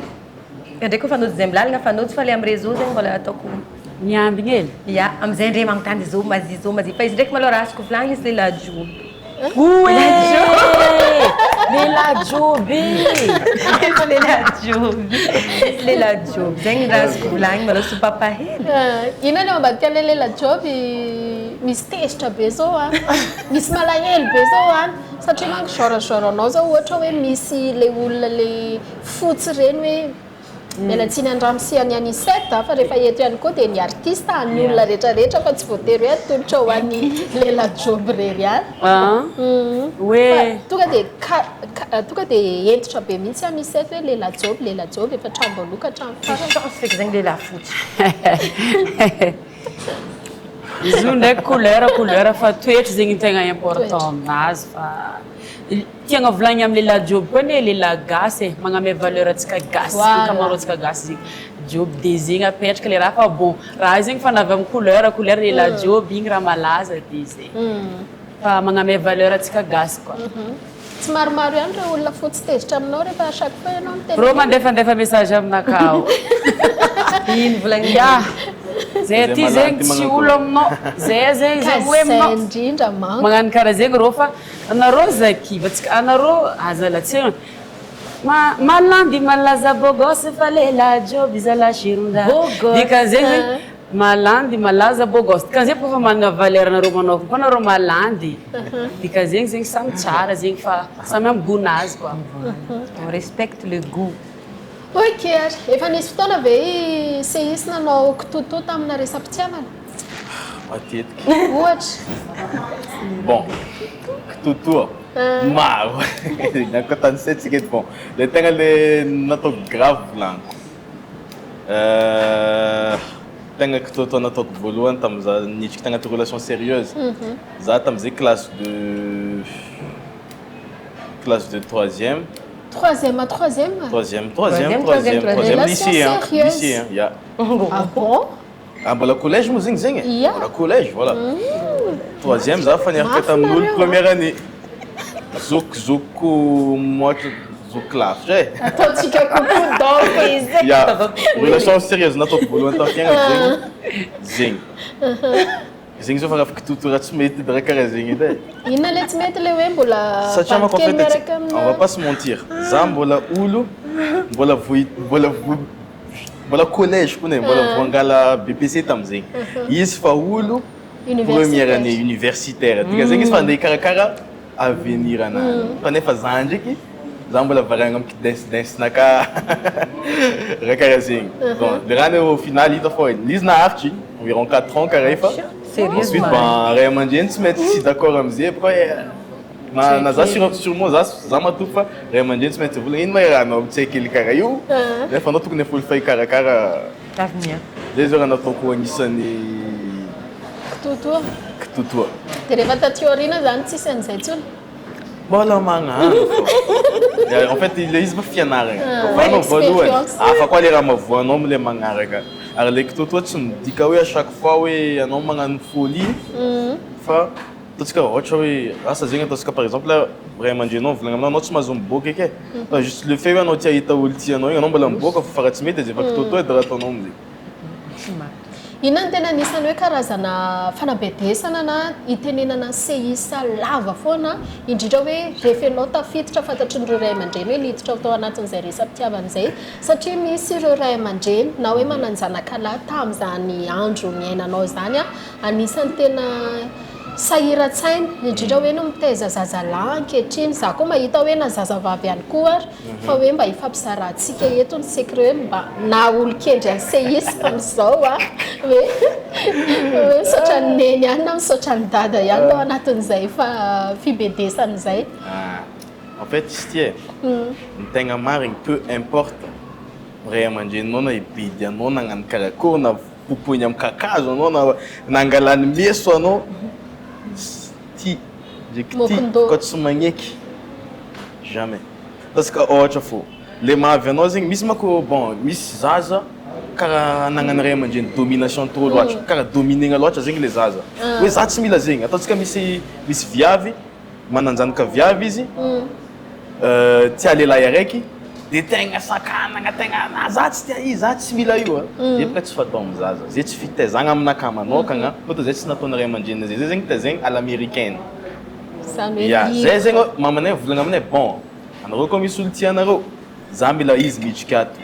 Ndraiky koa fanojy zay amin'ny lalana fanojy fa le amin'ny réseau zegny mbola ataoko Miambigny hely. Ya, amizay ndre magnontany zô mazi zô mazi fa izy ndraiky malôha raha azoko volagnina izy lehilahy joby. Oe! Lehilahy joby! Izy lehilahy joby. Izy lehilahy joby. Zegny raha azoko volagnina malôha sopapa hely. Inona ny ao ambadika an'ilay lehilahy joby misy tezitra be zao an, misy malahelo be zao an, satria manko genre genre anao zao ohatra hoe misy le olona le fotsy ireny hoe miala tsiny an'i Ramose an'i Anicet fa rehefa eto ihany koa dia ny artiste an'ny olona rehetra rehetra fa tsy voatery hoe atolotra ho an'ny lehilahy job irery ihany. Hoe Fa tonga dia ka tonga dia hentitra be mihitsy Anicet hoe lehilahy job lehilahy job efa hatramin'ny voalohany ka hatramin'ny farany. Chance feky zegny lehilahy fotsy. Izy io ndraiky couleur couleur fa toetra zegny no tegna important aminazy fa Tiagna volagnina am lehilahy joby koa anie lehilahy gasy e, magname valeur antsika gasy, ankamaroa antsika gasy zegny joby de zegny apetraka le raha fa bon raha io zegny fa navy am couleur, couleur lehilahy joby igny raha malaza de zay fa magname valeur antsika gasy koa. Tsy maromaro ihany ireo olona fotsy tezitra aminao rehefa à chaque fois ianao miteny Rô an'iny. mandefandefa message aminakahy ao. Ino volagniny? Ya, zay aty zegny tsy olo aminao, zay zegny Ka zay hoe zay aminao. indrindra manko. Magnano karaha zegny rô fa Anareo zaky fa tsika anareo aza latsina ma malandy malaza beau gosse fa lehilahy joby zalahy shironda dikan'izay hoe malandy malaza beau gosse dikan'izay koa fa manana valeur anareo manokana koa nareo malandy dikan'izegny zegny samy tsara zegny fa samy amin'ny gout nazy quoi. On respecte le gout. Ok ary, efa nisy fotoana ve i Seisy nanao kitoatoa tamina resa-pitiavana? Matetika. Ohatra? Bon, kitoatoa, maro. Ny ako tanisaintsika eto bon, le tegna le nataoko grave volagniko, tegna kitoatoa nataoko voalohany tamin'izaho niditra tagnaty relation sérieuse, za tamizay classe de classe de troisième. Troisième troisième? Troisième troisième troisième troisième lycée hein, lycée hein, ya. Ah bon? Ah mbola collège moa zegny zegny e? Ya. Mbola collège voilà. Troisième za fa niaraka tamin'olo première année. Zokizokiko mihoatra zoky lavitra e. Ataontsika kokoa donc izy. Ya, relation sérieuse nataoko voalohany tamin'ny fiainako zegny, zegny. Zegny zao fa raha kitoto raha tsy mety edy raha karaha zegny edy e. Inona le tsy mety le hoe mbola Satria manko en vadikely fait miaraka amina. on va pas se mentir, za mbola olo mbola vo mbola vo mbola collège kony e, mbola vo angala BEPC tamizegny. Izy fa olo première année universitaire, dikan'izegny izy fa andeha hikarakara avenir anazy. Fa nefa za ndreky. Za mbola variagna amy dance dance naka raha karaha zegny. Bon, le raha au final hita fô izy naharitry environ 4 ans karaha io fa ensuite ben ray aman-dreny tsy maintsy tsy d'accord amizay bôka hoe na za sûrement za matoky fa ray aman-dreny tsy maintsy mivolagna ino ma iarahanao tsy hay kely karaha io nefa anao tokony efa olo fa hikarakara. Avenir. Zay zao raha nataoko anisan'ny Kitotoa. Kitotoa. Dia rehefa taty aoriana zany tsisy an'izay intsony? Mbola magnano fô. En fait le izy moa fianarana. Voanao voalohany, hafa koa le raha mahavoanao amle magnaraka. Ary le kitotoa tsy midika hoe à chaque fois hoe anao magnano folie fa ataontsika ohatra hoe asa zegny ataontsika par exemple ray aman-dreninao mivolagna aminao anao tsy mahazo miboaka eky e. Fa juste le fait hoe anao tia hahita olo tianao igny anao mbola miboaka fa raha tsy mety izy efa kitotoa edy raha ataonao amizay. Tsy maty. Inona no tena anisan'ny hoe karazana fanabedesana na itenenana seisa lava foana, indrindra hoe rehefa ianao tafiditra fantatrin'ireo ray aman-dreny hoe niditra tao anatin'izay resa-pitiavana izay, satria misy ireo ray aman-dreny na hoe manan-janaka lahy tamin'izany andro niainanao izany, anisan'ny tena sahiran-tsaina, indrindra hoe ny mitaiza zazalahy ankehitriny, za koa mahita hoe na zazavavy ihany koa ary, fa hoe mba hifampizarantsika eto ny secret hoe mba na olon-kendry an'i Seis amin'izao a, hoe hoe misaotra an'i Neny ihany na misaotra an'i Dada ihany tao anatin'izay fibedesana izay. En fait izy ity e, ny tegna marigny peu importe ray aman-dreninao na hibedy anao na hagnano karakory na popohiny amin'ny kakazo anao na nangalany meso anao, ty ndraiky ty koa tsy magneky jamais. Parce que ohatra fô, le mahavy anao zegny, misy manko bon misy zaza karaha anagnan'ny ray aman-dreny domination trop loatra, karaha dominegna loatra zegny le zaza, hoe za tsy mila zegny, ataontsika misy misy viavy manan-janaka viavy izy tia lehilahy araiky de tegna sakanagna tegna za tsy tia izy, za tsy mila io a, zay bôka tsy fatao amin'ny zaza, zay tsy fitaizagna aminakahy manôkagna fôtony zay tsy nataon'ny ray aman-dreninay zay, zay zegny taizegny à l'americaine. Ya, zay zegny mamanay mivolagna aminay bon anareo koa misy olo tia anareo za mila izy midriky ato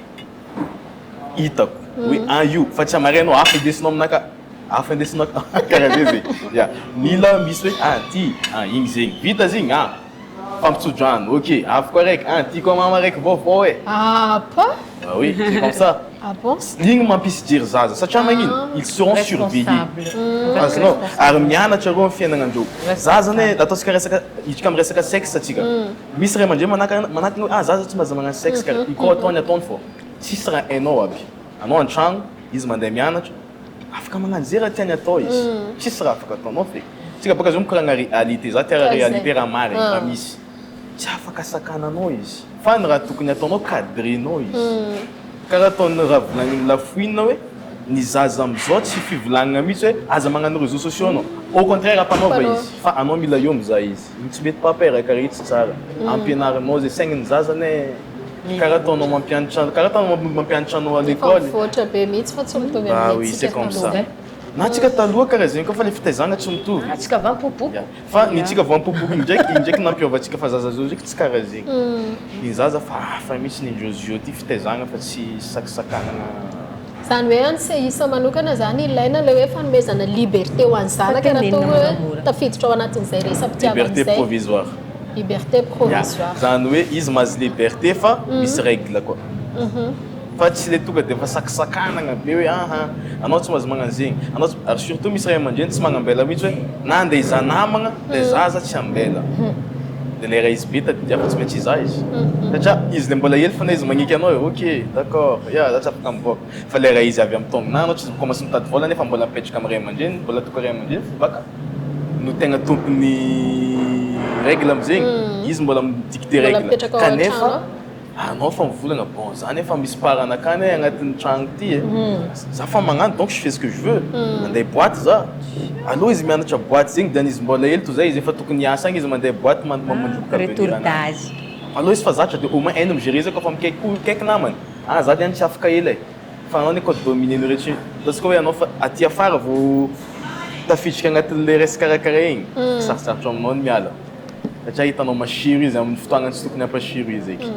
hitako hoe an io fa tsy amaray anao hafa indesinao aminakahy hafa indesinao karaha zay zegny ya mila misy hoe ah ty ah igny zegny vita zegny ah fampitsodrano ok avy koa raiky ah ty koa mama raiky vaovao e Ah pas? Ah oui, c'est comme ça. Ah bon? Igny mampisy jery zaza satria magnino? Ils seront surveillés. Azonao? Ary mianatra reo amin'ny fiainagnandreo. Zaza anie, ataontsika resaka, hiditra amin'ny resaka sexe tsika. Misy ray aman-dreny manakana manakana hoe ah zaza tsy mahazo magnano sexe karaha io koa ataony ataony fô. Tsisy raha hainao aby. Anao an-tragno, izy mandeha mianatra, afaka magnano ze raha tiany atao izy. Tsisy raha afaka ataonao feky. Tsika bôka zao mikoragna réalité, za tia raha réalité, raha marigny, raha misy. Tsy afaka sakananao izy fa ny raha tokony ataonao cadrenao izy. Karaha ataon'ny raha volagnin'i Lafoina hoe ny zaza amizao tsy fivolagnana mihitsy hoe aza magnano réseaux sociaux anao. Au contraire ampanaova izy fa anao mila eo mizaha izy. Io tsy mety papa e raha karaha io tsy tsara. Ampianarinao zay saignin'ny zaza anie karaha ataonao mampianatra karaha ataonao mampianatra anao à Efa l'école. mivoatra be mihitsy fa tsy mitovy Bah amin'ny oui c'est antsika comme ça. taloha. Na antsika taloha karaha zegny koa fa le fitaizagna tsy mitovy. Antsika avy ampopoky. Fa ny tsika vao ampopoky igny ndraiky, igny ndraiky nampiova antsika fa zaza zao ndraiky tsy karaha zegny. Ny zaza fa hafa mihitsy ny ndreo zio ty fitaizagna fa tsy sakisakanana. Izany hoe any CIS manokana izany ilaina ilay hoe fanomezana liberté ho an'ny zanaka raha toa hoe tafiditra ao anatin'izay resa-pitiavana Liberté izay. provisoire. Liberté provisoire. Ya, zany hoe izy mahazo liberté fa misy règle koa. Fa tsy le tonga de efa sakisakanagna be hoe aha anao tsy mahazo magnano zegny, anao tsy, ary surtout misy ray aman-dreny tsy magnambela mihitsy hoe na andeha hizaha namagna le zaza tsy ambela, de lera izy be tadidia fa tsy maintsy hizaha izy, satria izy le mbola hely fona izy magneky anao hoe ok d'accord ya za tsy afaka mivoaka, fa lera izy avy amin'ny taognona anao tsy commence mitady vôla nefa mbola mipetraka amin'ny ray aman-dreny, mbola tokony ray aman-dreny fo baka no tegna tompon'ny règle amizegny, izy mbola mi-dicter règle kanefa. Anao fa mivolagna bon za nefa misy part anakah anie agnatin'ny tragno ty e, za fa magnano donc je fais ce que je veux, mandeha boite za, aleo izy mianatra boite zegny diany izy mbola hely toy zay izy efa tokony hiasa agny izy mandeha boite mandroboka Retour avenir anazy, d'âge. aleo izy fa zatra de au moins hainy mi-gérer zay kaofa mikaiky namany, ah za niany tsy afaka ela e, fa anao anie koa dominer-nao rehetra ataontsika hoe anao fa aty afara vao tafiditra agnatin'le resaka raha karaha igny, sarotsarotra aminao ny miala. Satria hitanao masiro izy amin'ny fotoagna tsy tokony hampasiro izy eky.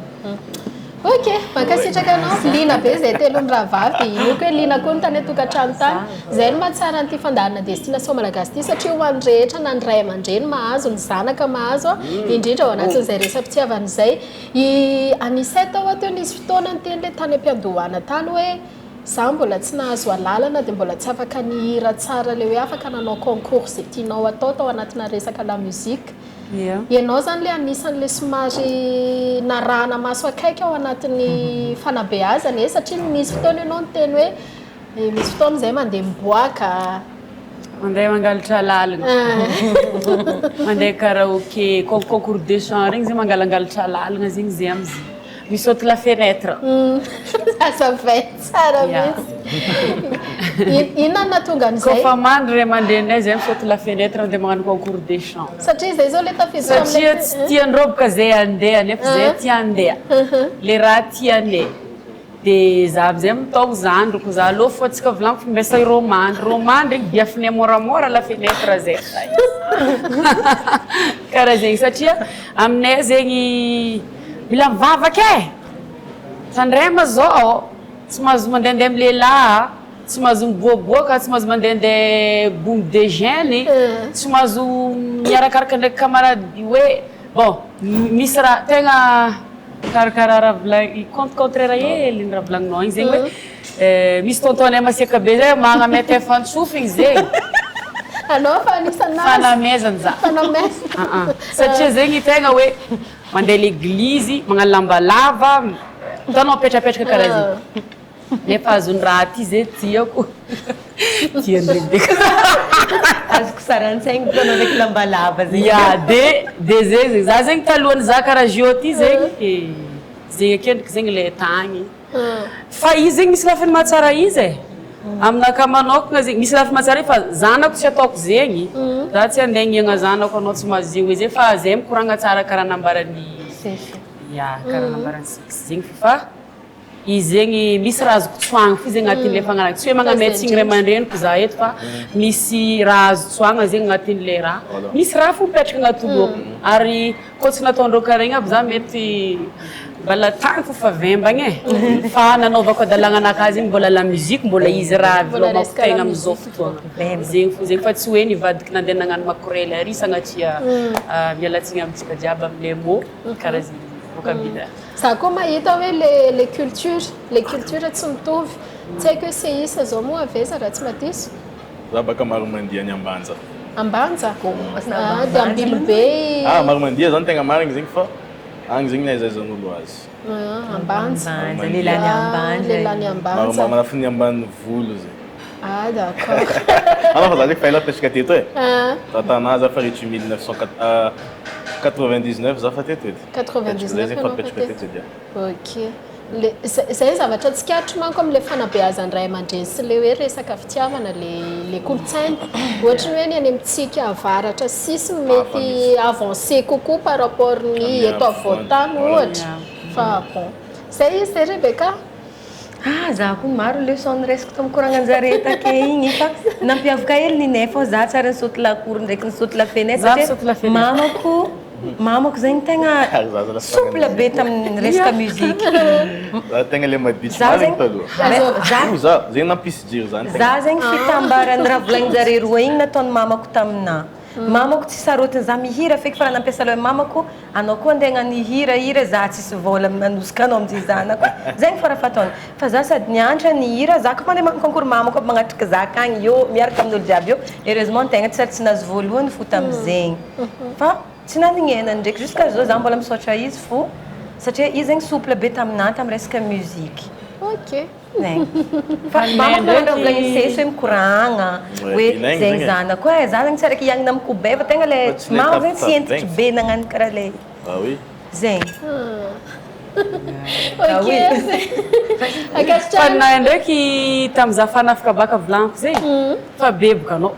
Ok, mankasitraka anao. Liana be izay telo mirahavavy dia inoako hoe liana koa ny tany an-tokantrano tany. Izay no mahatsara an'ity fandaharana Destination Malagasy ity satria ho an'ny rehetra na ny ray aman-dreny mahazo, ny zanaka mahazo, indrindra ao anatin'izay resa-pitiavana izay. I Anicet ho'a teo nisy fotoana niteny ilay tany am-piandohana tany hoe za mbola tsy nahazo alalana dia mbola tsy afaka nihira tsara ilay hoe afaka nanao concours izay tianao atao tao anatina resaka la musique. Ianao izany ilay anisan'ilay somary narahana maso akaiky ao anatin'ny fanabeazana e, satria nisy fotoana ianao niteny hoe misy fotoana izahay mandeha miboaka. Mandeha mangalatra lalina, mandeha karaoke, concours de chant regny zay mangalangalatra lalina zegny zay amizay. Mi-saute la fenêtre. Azavainy tsara mihitsy. Inona no nahatonga an'izay? Kôfa mandry ray aman-dreninay zay mi-saute la fenêtre mandeha magnano concours de chant. Satria izay zao le tafiditra amin'ilay. Satria tsy tian-dreo boka zay handeha nefa zay tia handeha. Le raha tianay. De za amizay mitaogno zandriko za aleo fô tsika volagniko fa mbesa irô mandry, rô mandry igny biafinay môramôra la fenêtre zay. Karaha zegny satria aminay zegny Mila mivavaka e! Tandrema zao, tsy mahazo mandehandeha amin'ny lehilahy, tsy mahazo miboaboaka, tsy mahazo mandehandeha groupe de jeunes, tsy mahazo miarakaraka ndraiky camarade hoe bon misy raha tegna karakaraha raha volagny compte contraire hely ny raha volagninao igny zegny hoe misy tonton-nay masiaka be zay magnamay tefan-tsofigny zegny. Anao fa anisan'ny nahazo. Fanamezana za. Fanamezana. Satria zegny tegna hoe. Mandeha leglizy, magnano lamba lava, hitanao mipetrapetraka karaha zegny. Nefa azon'ny raha ty zay tiako. Tian'i Rebeka. Azoko sary an-tsaigny boka anao ndraiky lamba lava zegny. Ya, de de zay zegny. Za zegny talohan'ny za karaha Gio ty zegny, zegny akendriky zegny le tagny. Fa izy zegny misy lafiny mahatsara izy e. Aminakahy manokagna zegny, misy lafiny mahatsara izy fa zanako tsy ataoko zegny, za tsy andeha hagniagna zanako anao tsy mahazo zegny hoe zegny fa zay mikoragna tsara karaha nambaran'i ya karaha nambaran'i Six zegny fa izy zegny misy raha azoko tsoahagna fo zegny agnatin'le fagnarahana, tsy hoe magnamia tsigny ray aman-dreniko za eto fa misy raha azo tsoahagna zegny agnatin'le raha, misy raha fo mipetraka agnaty lohako ary Koa tsy nataondreo karaha igny aby za mety mbala tagny fo fa vembagna e, fa nanaovako adalagna anakahy zegny mbola la musique mbola izy raha velomako tegna amizao fotoagna, zegny fo zegny fa tsy hoe nivadiky nandeha nagnano makorely ary sagnatria miala tsigny amintsika jiaby amle mot karaha zegny vocabulaire. Za koa mahita hoe le le culture, le culture tsy mitovy, tsy haiko hoe CIS zao moa avy aiza raha tsy madiso? Za baka Maromandia any Ambanja. Ambanja? Ah, dia Ambilobe. Ah, Maromandia zany tegna marigny zegny fa agny zegny ny ahazaizan'olo azy. Ah, Ambanja. Ambanja, lehilahy ny Ambanja. Lehilahy ny Ambanja. Manafy ny ambanivolo zegny. Ah, d'accord. Anao fa za ndraiky fa ela mipetraka teto e. Za Tana za fa rehetra 1999 za fa teto edy. 99 Zay zegny fa anao fa mipetraka teto. teto edy. Ok. Le, zay zay zavatra tsikaritro manko amin'ilay fanabeazan'ny ray aman-dreny sy ilay hoe resaka fitiavana le le kolontsaina. Ohatry ny hoe ny any amintsika avaratra sisiny mety avancé kokoa par rapport ny Amin'ny eto afovoan-tany afovoany, ohatra. Fa bon. Zay izy zay Rebecca. Ah, za koa maro leçon noraisiko tamin'ny koragnanjare take igny fa nampiavaka hely ninay fô za tsary nisaoty lakory ndraiky nisaoty la fenêtre Za satria misaoty la fenêtre. mamako Mamako zegny tegna souple be tamin'ny resaka musique. Za tegna le maditry marigny taloha. Za zegny nampisy jiro zany tegna. Za zegny fitambaran'ny raha volagnin-jare roa igny nataon'ny mamako taminà. Mamako tsy sarotiny za mihira feky fa raha nampiasa loha mamako, anao koa andeha hagnano hihirahira za tsisy vôla manosika anao amin'izay zanako e. Zegny fô raha fataony. Fa za sady nianatra nihira, za koa mandeha magnano concours mamako aby magnatrika za akagny eo miaraka amin'olo jiaby eo. Heureusement tegna tsy ary tsy nahazo voalohany fo tamizegny. Fa tsy nanignena ndraiky jusqu'à zao za mbola misaotra izy fo satria izy zegny souple be taminah tam resaka musique. Ok. Zegny. Fa mamako nagnano raha volagnin'i Sesy hoe mikoragna hoe zegny zanako e, za zegny tsy araiky hiagnina am kobay fa tegna le mamako zegny tsy hentitry be nagnano karaha le zegny. Ok. Fa ninahy ndraiky tam za fanafika baka volagniko zegny fa beboka anao.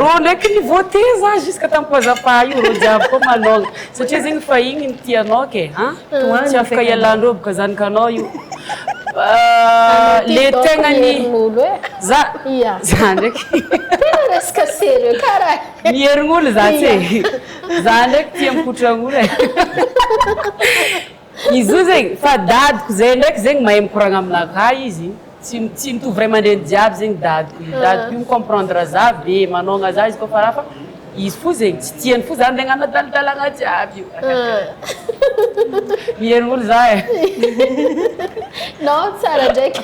Rô ndraiky ni-voter za jusque tam pazzapa io rô jiaby koa manôgna satria zegny fa igny ny tianao ke an tsy afaka ialandreo boka zanakanao io le tegna ny za za ndraiky Tena resaka sérieux karaha miherign'olo za tsy e za ndraiky tia mikotragn'olo e. Izy io zegny, fa dadiko zay ndraiky zegny mahay mikoragna aminakahy izy, tsy tsy mitovy ray aman-dreny jiaby zegny dadiko io, dadiko io mi-comprendre za be, manôgna za izy kôfa raha fa izy fo zegny tsy tiany fo za andeha hagnano adaladalagna jiaby io. Miherigny olo za e. Non, tsara ndraiky.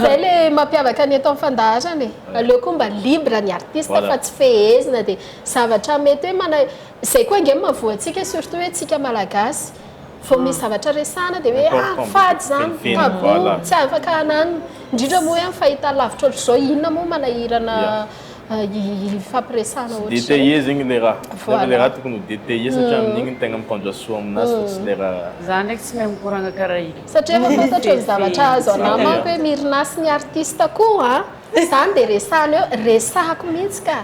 Zay le mampiavaka ny eto amin'ny fandaharana e. Aleo koa mba libre ny artiste fa tsy fehezina dia zavatra mety hoe mana izay koa ange no mahavoa antsika surtout hoe tsika malagasy. Vao misy zavatra resahana dia hoe ah fady izany, tabou, tsy afaka hananina. Indrindra moa hoe amin'ny fahita lavitra ohatr'izao inona moa manahirana hifampiresahana ohatr'izay. Détaillé zegny le raha. Nefa le raha tokony ho détaillé satria amin'igny no tegna mitondra soa aminazy fa tsy le raha. Za ndraiky tsy mahay mikoragna karaha igny. Satria efa fantatro ny zavatra azo anah manko hoe Mirna sy ny artiste koa an, zany dia resahana eo, resahako mihitsy ka,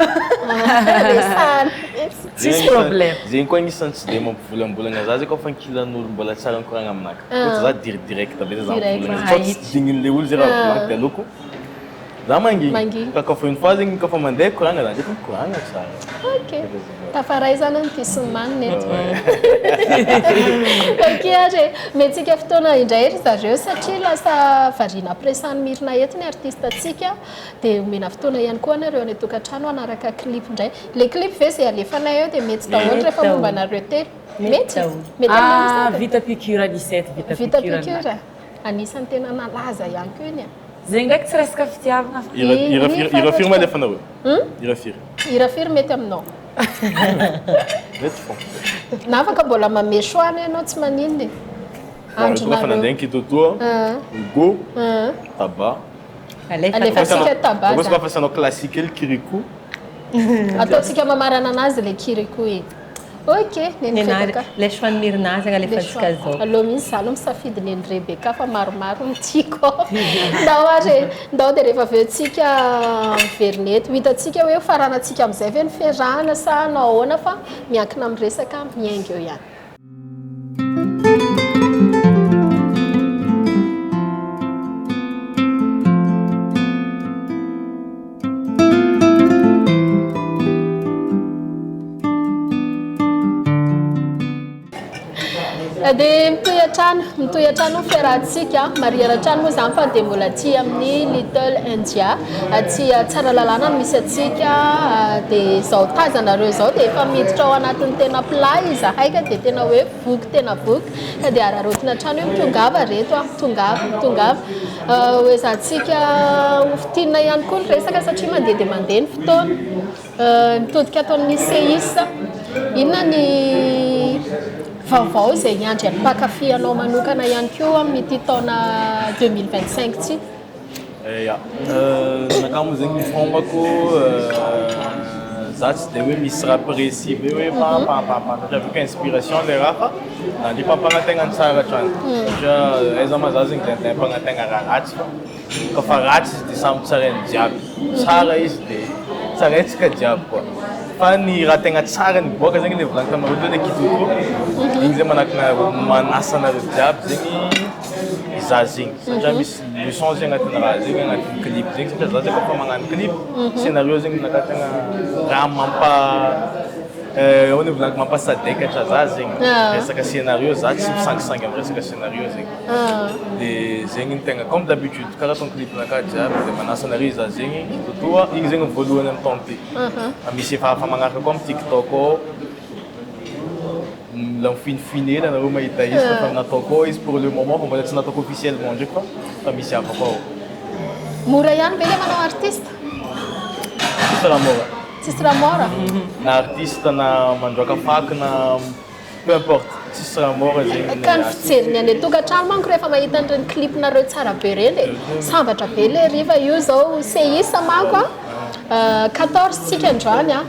resahana mihitsy. Tsisy problème. Zegny koa agnisan'ny tsy de mampivolambolagna za zay koa fa ankilan'olo mbola tsara mikoragna aminah ka. Ohatra za direct be za mivolagna sao tsy dignin'le olo zay raha volagniko de aleoko Za mangigny. Fa kaofa une fois zegny kaofa mandeha koragna za ndraiky mikoragna tsara. Ok. Tafaray zany ny tia sy ny manina eto. Ok ary e. Omentsika fotoana indray ry zareo satria lasa variana ampiresahan'i Mirina eto ny artiste antsika dia omena fotoana ihany koa nareo any an-tokantrano hanaraka clip indray. Le clip ve izay alefanay eo dia mety daholo rehefa momba anareo telo? Mety? Mety aminareo Ah, vita piqûre Anicet, vita piqûre. Vita piqûre. Anisan'ny tena nalaza ihany koa iny e. Zegny ndraiky tsy resaka fitiavagna fa. Hira hira firy hira firy ma alefanareo? Hira firy? Hira firy mety aminao? Mety fô. Na afaka mbola mamehy choix anie ianao tsy maninona e. Bon, tonga fa nandeha ny kitotoa, Hugo, Tabac. Alefantsika Tabac zany. Fa asianao classique hely Kirikou. Ataontsika mamarana anazy le Kirikou iny. Ok, neny Rebecca. Le choix ny Mirna zegny alefantsika zao. Aleo mihitsy za aloha misafidy neny Rebecca fa maromaro ny tiako. Ndao ary e, ndao dia rehefa avy eo tsika miverina eto. Ho hitantsika hoe ho faranantsika amin'izay ve ny fiarahana sa hanao ahoana fa miankina amin'ny resaka miainga eo ihany. Dia mitohy hatrany, mitohy hatrany ny fiarahantsika. Marihana hatrany moa izany fa dia mbola aty amin'ny Little India, aty Tsaralalàna no misy antsika. Dia izao tazanareo izao dia efa miditra ao anatin'ny tena plat izahay ka dia tena hoe voky tena voky. Ka dia araraotina hatrany hoe mitongava ry reto a, mitongava, mitongava. Hoezahantsika ho fintinina ihany koa ny resaka satria mandeha dia mandeha ny fotoana. Mitodika ato amin'ny CIS, inona ny vaovao izay hiandry an'ny mpankafy anao manokana ihany koa amin'ity taona 2025 ity? Ya, ny moa zegny ny fombako, za tsy de hoe misy raha précis be hoe pa pa pa pa satria avy eo ka inspiration le raha fa nandefa ampanantegna ny tsara hatrany satria aiza ma za zegny de andeha ampanantegna raha ratsy fa Kôfa ratsy izy de samy tsarainy jiaby, tsara izy de tsaraintsika jiaby koa. Fa ny raha tegna tsara niboaka zegny le volaniko taminareo teo le kitoto, igny zegny manakana manasa anareo jiaby zegny hizaha zegny satria misy leçon zegny agnatin'ny raha zegny agnatin'ny clip zegny satria za zegny kôfa magnano clip scénario zegny aminakahy tegna raha mampa ahoana volaniko mampasadekatra za zegny resaka scénario za tsy misangisangy amin'ny resaka scénario zegny. De zegny no tegna comme d'habitude karaha ataon'ny clip-nakahy jiaby de manasa anareo hizaha zegny kitotoa, igny zegny ny voalohany amin'ny taogno ty, fa misy efa hafa magnaraka koa amin'ny tiktok ao, mila mifoinifoiny hely anareo mahita izy fa efa nataoko ao izy pour le moment fa mbola tsy nataoko officiellement ndraiky fa fa misy hafa koa ao. Mora ihany ve le manao artiste? Tsisy raha mora. Tsisy raha mora? Na artiste na mandroaka fako na. Peu importe, tsisy raha mora zegny. Ka ny fijeriny any an-tokantrano manko rehefa mahita an'ireny clip-nareo tsara be ireny e, sambatra be le hariva io zao CIS manko a, 14 tsika androany a,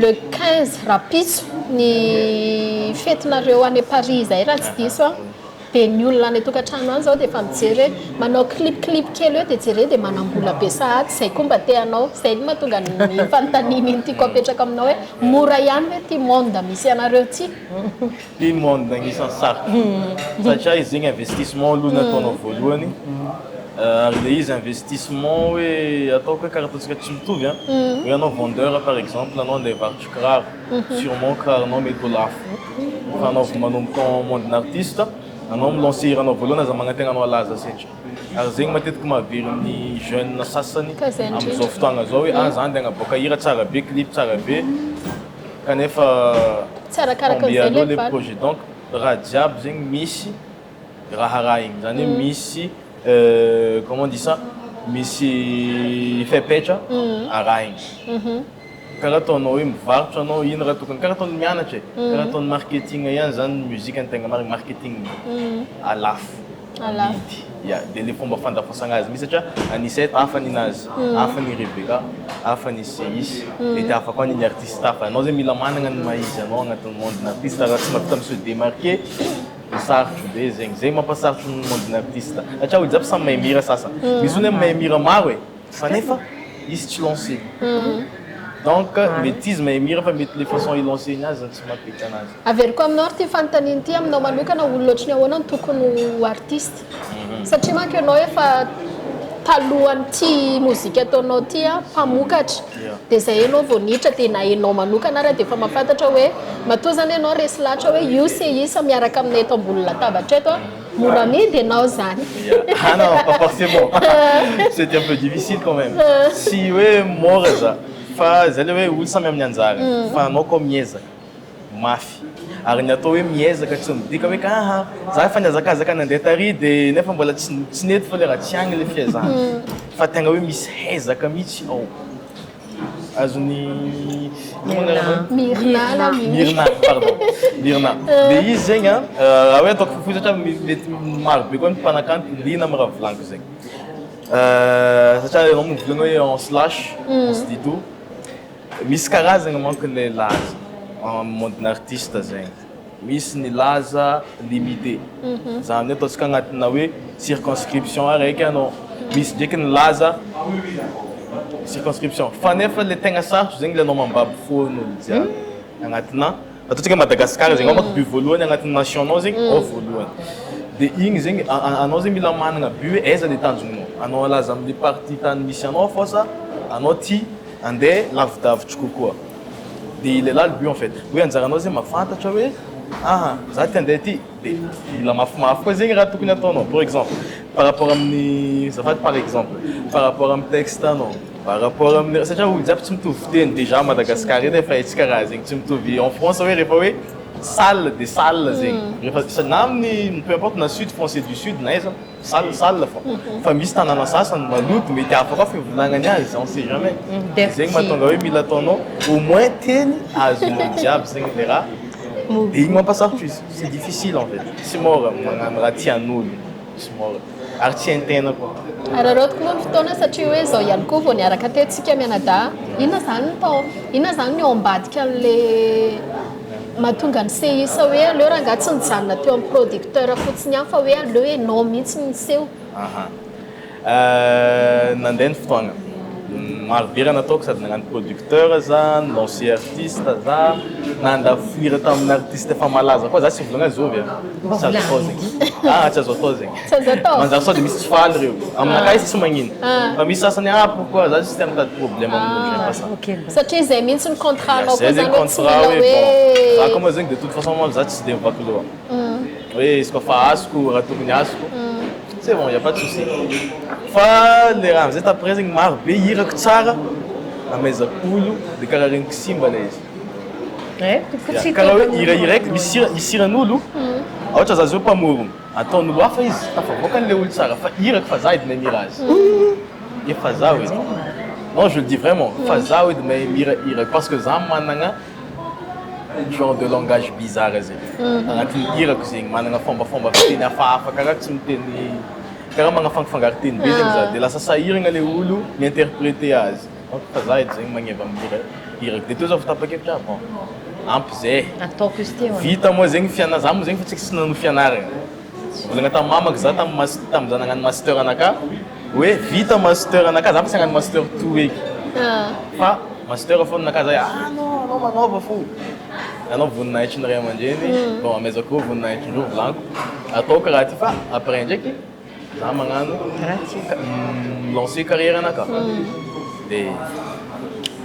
le 15 rahampitso ny fetinareo any Paris izay raha tsy diso aho. Dia ny olona any an-tokantrano any izao dia efa mijery hoe manao clip clip kely eo dia jereo dia manam-bola be sahady, izay koa mba te hanao, izay no mahatonga ny fanontaniana iny tiako apetraka aminao hoe mora ihany ve ity monde misy anareo ity? Ity monde agnisan'ny sarotra satria izy zegny investissement aloha nataonao voalohany. Ary le izy investissement hoe ataoko hoe karaha ataontsika tsy mitovy an, hoe anao vendeur par exemple anao andeha hivarotry kiraro, surement kiraronao mety ho lafo, fa anao vao manomboka en monde n'artiste, anao mi-lancer hiranao voalohany aza magnantegna anao halaza sendra, ary zegny matetiky mahavery ny jeune sasany Ka zay amizao indrindra. fotoagna zao hoe ah za andeha hagnaboaka hira tsara be, clip tsara be, kanefa Tsy arakaraka tomber an'izay à l'eau le le valy. projet donc raha jiaby zegny misy raharaha igny, zany hoe misy comment on dit ça, misy fepetra arahigny, karaha ataonao hoe mivarotra anao ino raha tokony, karaha ataon'ny mianatra e, karaha ataon'ny marketing ihany zany ny musique ny tegna marigny, marketing alafo amidy, ya de le fomba fandafasagna azy mihitsy satria Anicet hafa ninazy, hafa ny Rebecca, hafa ny Seisy, mety hafa koa ny artiste hafa, anao zegny mila managna ny maha izy anao agnatin'ny monde-n'artiste raha tsy mahavita mi-se démarquer. Sarotro be zegny, zegny mampasarotro ny monde ny artiste satria olo jiaby samy mahay mihira sasany, misy olo mahay mihira maro e, fa nefa izy tsy lancé, donc mety izy mahay mihira fa mety le façon hi-lancer-ny azy zany tsy mampety anazy. Averiko aminao ary ity fanontaniana ity, aminao manokana olona ohatry ny ahoana no tokony ho artiste? Satria manko ianao efa talohan'ity mozika ataonao ity mpamokatra. Dia izay ianao vao niditra dia na ianao manokana ary dia efa mahafantatra hoe matoa izany ianao resy lahatra hoe io CIS miaraka aminay eto ambony latabatra eto mora amidy ianao izany. Ah non, pas forcément. C'était un peu difficile quand même. Tsy hoe mora za fa zay le hoe olo samy amin'ny anjarany fa anao koa miezaka. mafy ary ny atao hoe miezaka tsy midika hoe ka aha za efa nihazakazaka nandeha tary de nefa mbola tsy tsy nety fa le raha tsy agny le fiezahana fa tegna hoe misy hezaka mihitsy ao azon'ny ino moa agnaranao? Mirna na Mimi. Mirna pardon Mirna le izy zegny an raha hoe ataoko fohifohy satria mety maro be koa ny mpanakanto liana amin'ny raha volaniko zegny satria ianao moa mivolagna hoe on se lâche on se dit tout. Misy karazagna manko le laza amin'ny monde-n'artiste zegny, misy ny laza limité, zany hoe ataontsika agnatina hoe circonscription araiky anao, misy ndraiky ny laza circonscription, fa nefa le tegna sarotro zegny le anao mambabo fôn'olo jiaby agnatina, ataontsika Madagascar zegny, ao manko but voalohany agnatin'ny nation-nao zegny ao voalohany, de igny zegny anao zegny mila managna but hoe aiza le tanjognonao, anao halaza amle partie tany misy anao fô sa anao tia Andeha lavidavitry kokoa. Dia il est là le but en fait. Hoe anjaranao zegny mahafantatra hoe aha za te handeha aty dia mila mafimafy koa zegny raha tokony ataonao. Par exemple, par rapport amin'ny azafady par exemple, par rapport amin'ny texte anao, par rapport amin'ny satria olo jiaby tsy mitovy fiteny déjà à Madagascar eto efa haintsika raha zegny, tsy mitovy en France hoe rehefa hoe sale dia sale zegny, rehefa na amin'ny peu importe na sud français du sud na aiza. Sale sale fô fa misy tanàna sasany maloto mety hafa koa fivolagnany azy on sait jamais zegny mahatonga hoe mila ataonao au moins teny azon'olo jiaby zegny le raha de igny mampasarotro izy c'est difficile en fait tsy mora magnano raha tian'olo tsy mora ary tsy hain-tegna koa. Araraotiko moa ny fotoana satria hoe izao ihany koa vao niaraka teto tsika mianadahy. Inona izany ny tao, inona izany ny ao ambadika an'ilay Mahatonga ny CIS hoe aleo rangahy tsy nijanona teo amin'ny producteur fotsiny ihany fa hoe aleo ianao mihitsy no niseho. Aha. Nandeha ny fotoagna. Maro be raha nataoko sady nagnano producteur za, ni-lancer artiste za, nandafoira tamin'ny artiste efa malaza koa za tsy mivolagna zovy a. Tsy azo atao zegny. Ah tsy azo atao zegny. Tsy azo atao? Manjary sao dia misy tsy faly reo. Aminakahy izy tsy magnino. Fa misy sasany ah pourquoi za tsy tia mitady problème amin'olo j'aime pas ça. Satria izay mihitsy ny contrat-nao Zay koa zegny zany hoe tsy contrat mila hoe hoe bon, za koa moa zegny de toute façon moa za tsy de mivaky loha. Hoe izy koa fa azoko raha tokony azoko, c'est bon y a pas de souci. Fa le raha amizay t'après zegny maro be hirako tsara amaizako olo de karaha regniko simba le izy. Ya, karaha hoe hira iraiky misy hira misy hiran'olo, ohatra za zao mpamorogno, ataon'olo hafa izy tafavoakany le olo tsara fa hirako fa za edy mahay mihira azy. Efa zaho edy. Non je le dis vraiment, fa zaho edy mahay mihira hirako parce que za managna genre de langage bizarre zay agnatin'ny hirako zegny, managna fombafomba fiteny hafahafa karaha tsy miteny karaha magnafangafangaro teny be zegny za de lasa sahiragna le olo mi-interpreter azy donc fa za edy zegny magneva mihira hirako de teo za vao tapa-kevitra ah bon ampy zay, Ataoko izy ty vita moa zegny fiana- za moa zegny fa tsaiky tsy nanohy fianaragna, nivolagna tamin'ny mamako za tamin'ny mas- tamin'izaho nagnano master anakahy. Hoe vita master anakahy, za fa tsy hagnano master tout eky fa master fô ninakahy zay ah non anao manaova fô, anao voninahitry ny ray aman-dreny, bon amaizako reo voninahitry ndreo volaniko, ataoko raha ty fa après ndraiky Za magnano mi-lancer carrière anakahy. De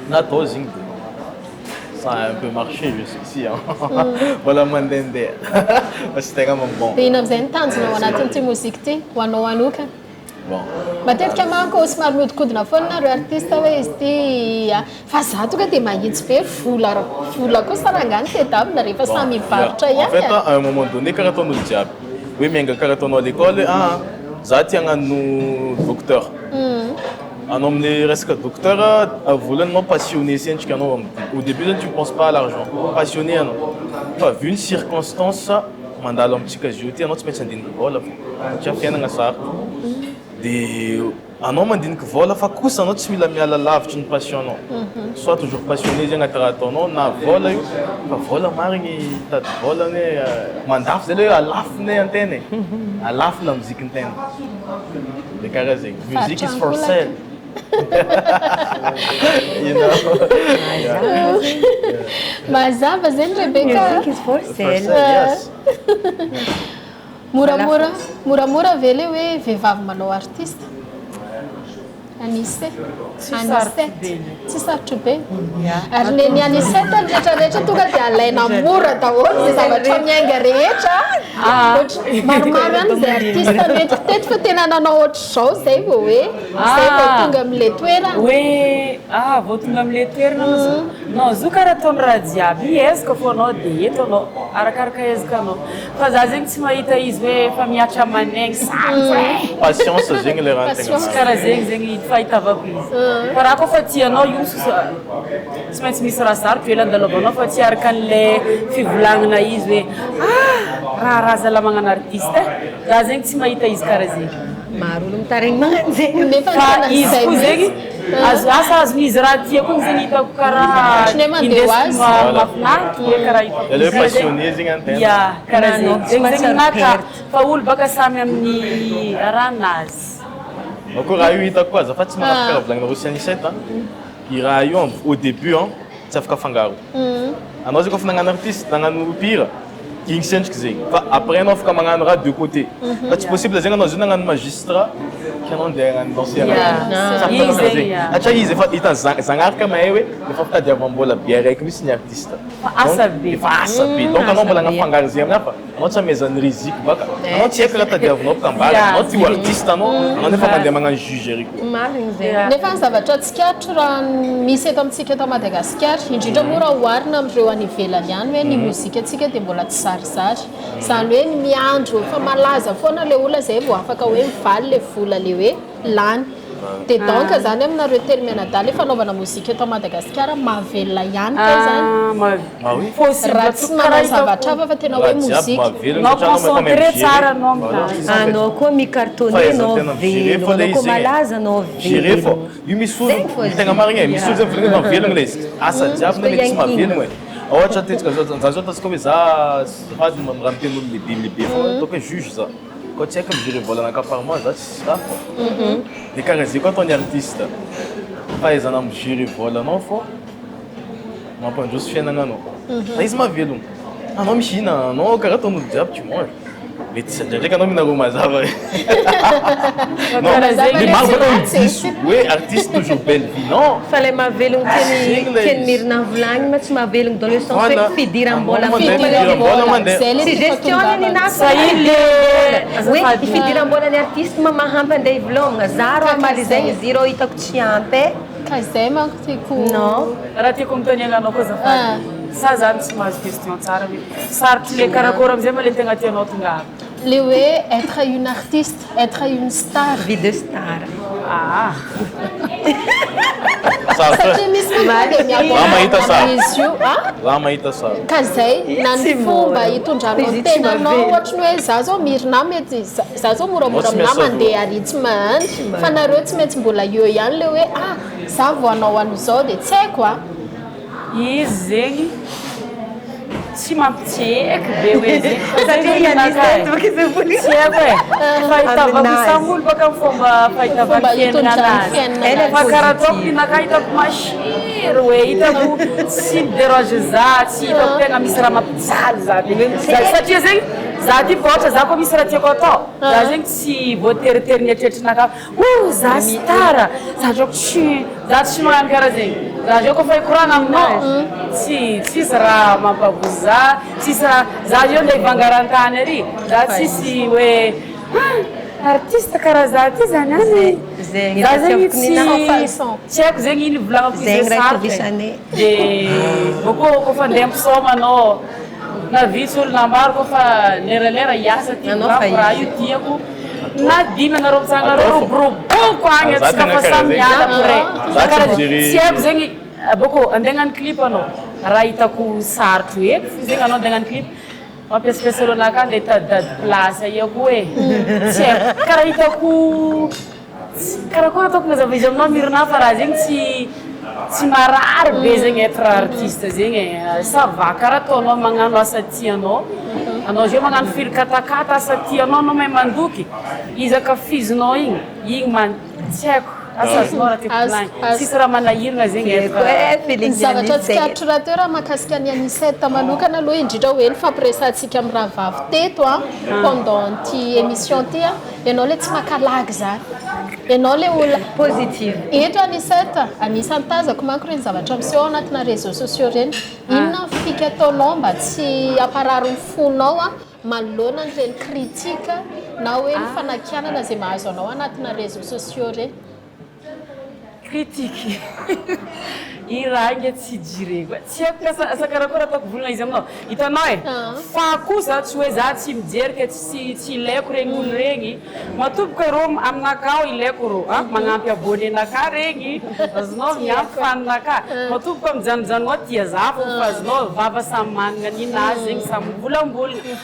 natao izy igny de ça a un peu marché jusqu'ici hein. Mbola mandehandeha fa tsy tegna bon. Dia ino amin'izay ny tanjona ao anatin'ity mozika ity ho anao manokana? Bon. Matetika manko somary mihodinkodina foana nareo artiste hoe izy ity fa za tonga dia mahitsy be vola vola kosa rangahy ny tedavina rehefa samy hivarotra En ihany. fait, à un moment donné, karaha ataon'olo jiaby hoe miainga karaha ataonao à l'école hoe ah za tia hagnano docteur. Anao amin'ny resaka docteur, voalohany anao passionné sentrika anao au début zany tu ne penses pas à l'argent, passionné anao. Fa vu ny circonstance mandalo amintsika zio ty anao tsy maintsy handiniky vola fô satria fiainana sarotro. De anao mandiniky vola fa kosa anao tsy mila miala lavitry ny passion-nao. Sois toujours passionné zegny agnaty raha ataonao na vola io fa vola marigny mitady vola anie mandafo zay le hoe alafony antena e, alafo la musique ny-tegna. De karaha zegny, music is for sale. You know? Mazava zegny Rebecca. Music is for For sale. sale, yes. Moramora moramora ve le hoe vehivavy manao artiste? Anisette. Tsy sarotro be. Tsy sarotro be. Ary ny ny Anisette ny rehetrarehetra tonga dia alaina mora daholo zay zavatra miainga rehetra. Ohatry maromaro ihany izay artiste nentiko teto fa tena nanao ohatr'izao zay vao hoe zay vao tonga amin'ilay toerana. Hoe ah vao tonga amin'ilay toerana moa zao. Non, zo karaha ataon'ny raha jiaby hiezaka fô anao dia eto anao arakaraka ezaka anao. Fa za zegny tsy mahita izy hoe efa mihatra aman'aigny sarotro e. Patience zegny le raha tegna Tsy karaha zegny zegny fahitavako izy. Fa raha koa fa tianao io tsy maintsy misy raha sarotro ela andalovanao fa tsy araka an'le fivolagnana izy hoe ah raha raha zalahy magnano artiste e. Za zegny tsy mahita izy karaha zegny. Maro olo mitaregny magnano zegny. Nefa Fa tena izy zay koa zegny mihitsy. azo asa azon'izy raha tia koa zegny hitako karaha Ohatran'ny hoe mandeha ho azy. indesiny mahafinaritra hoe karaha hitako Le hoe karaha zegny. passionné zegny antena. Ya, karaha Na anao zegny. tsy Zegny zegny mahatsiaro naka perte. fa olo baka samy amin'ny raha-nazy. Koa raha io hitako koa azafady tsy manafika raha volagninareo sy Anisette a. I raha io au début an tsy afaka afangaro. Anao zay koa fa nagnano artiste, nagnano mpihira, igny sentriky zegny. Fa après anao afaka magnano raha de côté. Fa tsy possible zegny anao zio nagnano magistrat ke anao andeha hagnano danser. Yeah. Tsy Igny afaka zegny, zegny. ya. Satria izy efa hitany Zagnahary mahay hoe efa fitadiavam-bola be araiky mihitsy ny artiste. Fa asa Donc, be. Efa asa be. Donc anao mbola agnafangaro zegny amin'ny hafa, anao tsy amezan'ny risque baka. Anao tsy haiko raha tadiavinao baka ambara. Yeah. Anao ty ho artiste anao, anao nefa mandeha magnano juge ary koa. Marigny zegny. Nefa ny zavatra tsikaritra raha misy eto amintsika eto Madagasikara, indrindra moa raha oharina amin'ireo any ivelany ihany hoe ny mozika antsika dia mbola tsy zarizary. Izany hoe ny miandro efa malaza foana le olona zay vao afaka hoe mivaly le vola le hoe lany. Dia donc zany aminareo telo mianadahy le fanaovana mozika eto Madagasikara mahavelona ihany kay zany. Ah, ma Ah oui? possible Raha tsy manao zavatra hafa fa tena hoe Raha jiaby mozika. mahavelona Nao satria anao efa concentré mahay tsara anao Voilà, aminazy. c'est ça, en fait. Anao koa mi-cartonné Fahaizana anao tena mi-gérer velogno, fô le anao izy koa zegny e. malaza anao Gérer fô. velogno. Io misy olo, Zegny fô ny tegna marigny e, misy olo zegny volagny fa velogno le izy. Asa jiaby ne mety tsy mahavelogno e. Ohatra tetika zao, za zao ataontsika hoe za azafady raha miteny olo lehibe lehibe fô ataoko hoe juge za. Koa tsy haiko mi-gérer volanakahy par mois za tsisy raha fô. De karaha zay koa ataon'ny artiste. Fahaizana mi-gérer volanao fô mampandroso fiainagnanao. Fa izy mahavelogno. Anao mihina, anao karaha ataon'olo jiaby tu manges. Mety tsy ndraindraiky anao mihina ro mazava. Non, Karaha zegny mais maro baka olo ratsy. diso hoe artiste toujours belle vie. Non. Fa le mahavelogno Zegny tiany le tiany izy. Mirina volagny ma tsy mahavelogno dans le sens Voilà. hoe fidiram-bola Anao mandeha, foana. fidiram-bola mandeha. Zay le Tsy tiako gestion ny atongavana. Sa iny le Hoe azafady. fidiram-bola ny artiste ma mahampy andeha hivolagna. Za rô amaly zegny izy rô hitako tsy ampy e. Ka izay manko tiako. Non. Raha tiako mitoaniana anao koa azafady. Sa zany tsy mahazo question tsara hoe sarotry le karakory amizay ma le tegna tianao tonga aby. Le hoe être une artiste, être une star. Vie de star. Ah. Sarotra. Satria misy manko dia Raha mahita sary. amin'izy io. Ah? Raha mahita sary. Ka zay na ny Tsy fomba mora. hitondranao Izy tsy tenanao mahavelona. ohatry ny hoe za zao Mirina mety za zao moramora Anao tsy aminahy miasa mandeha ary tsy mahany fa nareo tsy maintsy mbola eo ihany le hoe ah za vao hanao an'izao dia tsy haiko a. Izy zegny tsy mampitsieky be hoe zegny. Satria Zegny Anisette baka izy voly. Tsy haiko e. Fahitavako Aminazy. samy olo baka amin'ny fomba fahitavany Fomba fiainana hitondrany anazy. fiainana Fa anazy. karaha ataoko ninakahy hitako masiro e, hitako tsy mi-dérange za, tsy hitako tegna misy raha mampijaly za be. Satria zegny Za ty koa ohatra za koa misy raha tiako atao, za zegny tsy voateritery ny eritreritrinakahy oh za star, za drako tsy za tsy magnano karaha zegny, za zao kôfa hikoragna aminao tsy tsisy raha mampavozo za, tsisy raha za zao ndeha hivangaran-tany ary, za tsisy hoe ah artiste karaha za ty zany any, Zegny za raha zegny tiako nina. tsy tsy haiko zegny ino volagnako izy Zegny hoe raha sarotro e, itovisanay. de bôkô kôfa andeha ampisaoma anao Na vitsy olona maro koa fa leralera hiasa ty Nanao fa volako raha io izy. tiako na dimy anareo mitsangana reo roboroboko agny Za atsika tegna fa karaha samy zegny. miala après Za tsy karaha mijery- tsy haiko zegny bôko andeha hagnano clip anao raha hitako sarotro eky fo zegny anao andeha hagnano clip mampiasipiasy olo anakahy andeha hitaditady place aia koa e tsy haiko karaha hitako Karakory ataoko mazava izy aminao Mirna fa raha zegny tsy tsy marary be zegny être artiste zegny e, ça va karaha ataonao magnano asa tianao, anao zao magnano fil katakata asa tianao anao mahay mandoky, izy ankafizinao igny, igny man tsy haiko asa azonao raha tiako volagny, tsisy raha manahiragna zegny être Ny zavatra tsikaritro rahateo raha mahakasika an'i Anicette manokana aloha indrindra hoe ny fampiresahantsika amin'ny rahavavy teto an, pendant an'ity émission ity an, Ianao le tsy maka lagy zany. Ianao le olona Positive. Eto Anicette, anisan'ny tazako manko ireny zavatra miseho ao anatina réseaux sociaux ireny. Inona ny fika ataonao mba tsy hamparary ny fonao manoloana an'ireny critique na hoe ny fanakianana izay mahazo anao anatina réseaux sociaux ireny? Critique i raha nge tsy jireko e, tsy haiko asa asa karakory ataoko volagna izy aminao, hitanao e, fa kosa tsy hoe za tsy mijery ke tsy tsy ilaiko regny olo regny, matomboka rô aminakahy ao ilaiko rô a, magnampy abonné nakahy regny, azonao miampy fan nakahy, matomboka mijanonjanogna ao tia za fô fa azonao vava samy managna ninazy zegny samy mivolambolagna,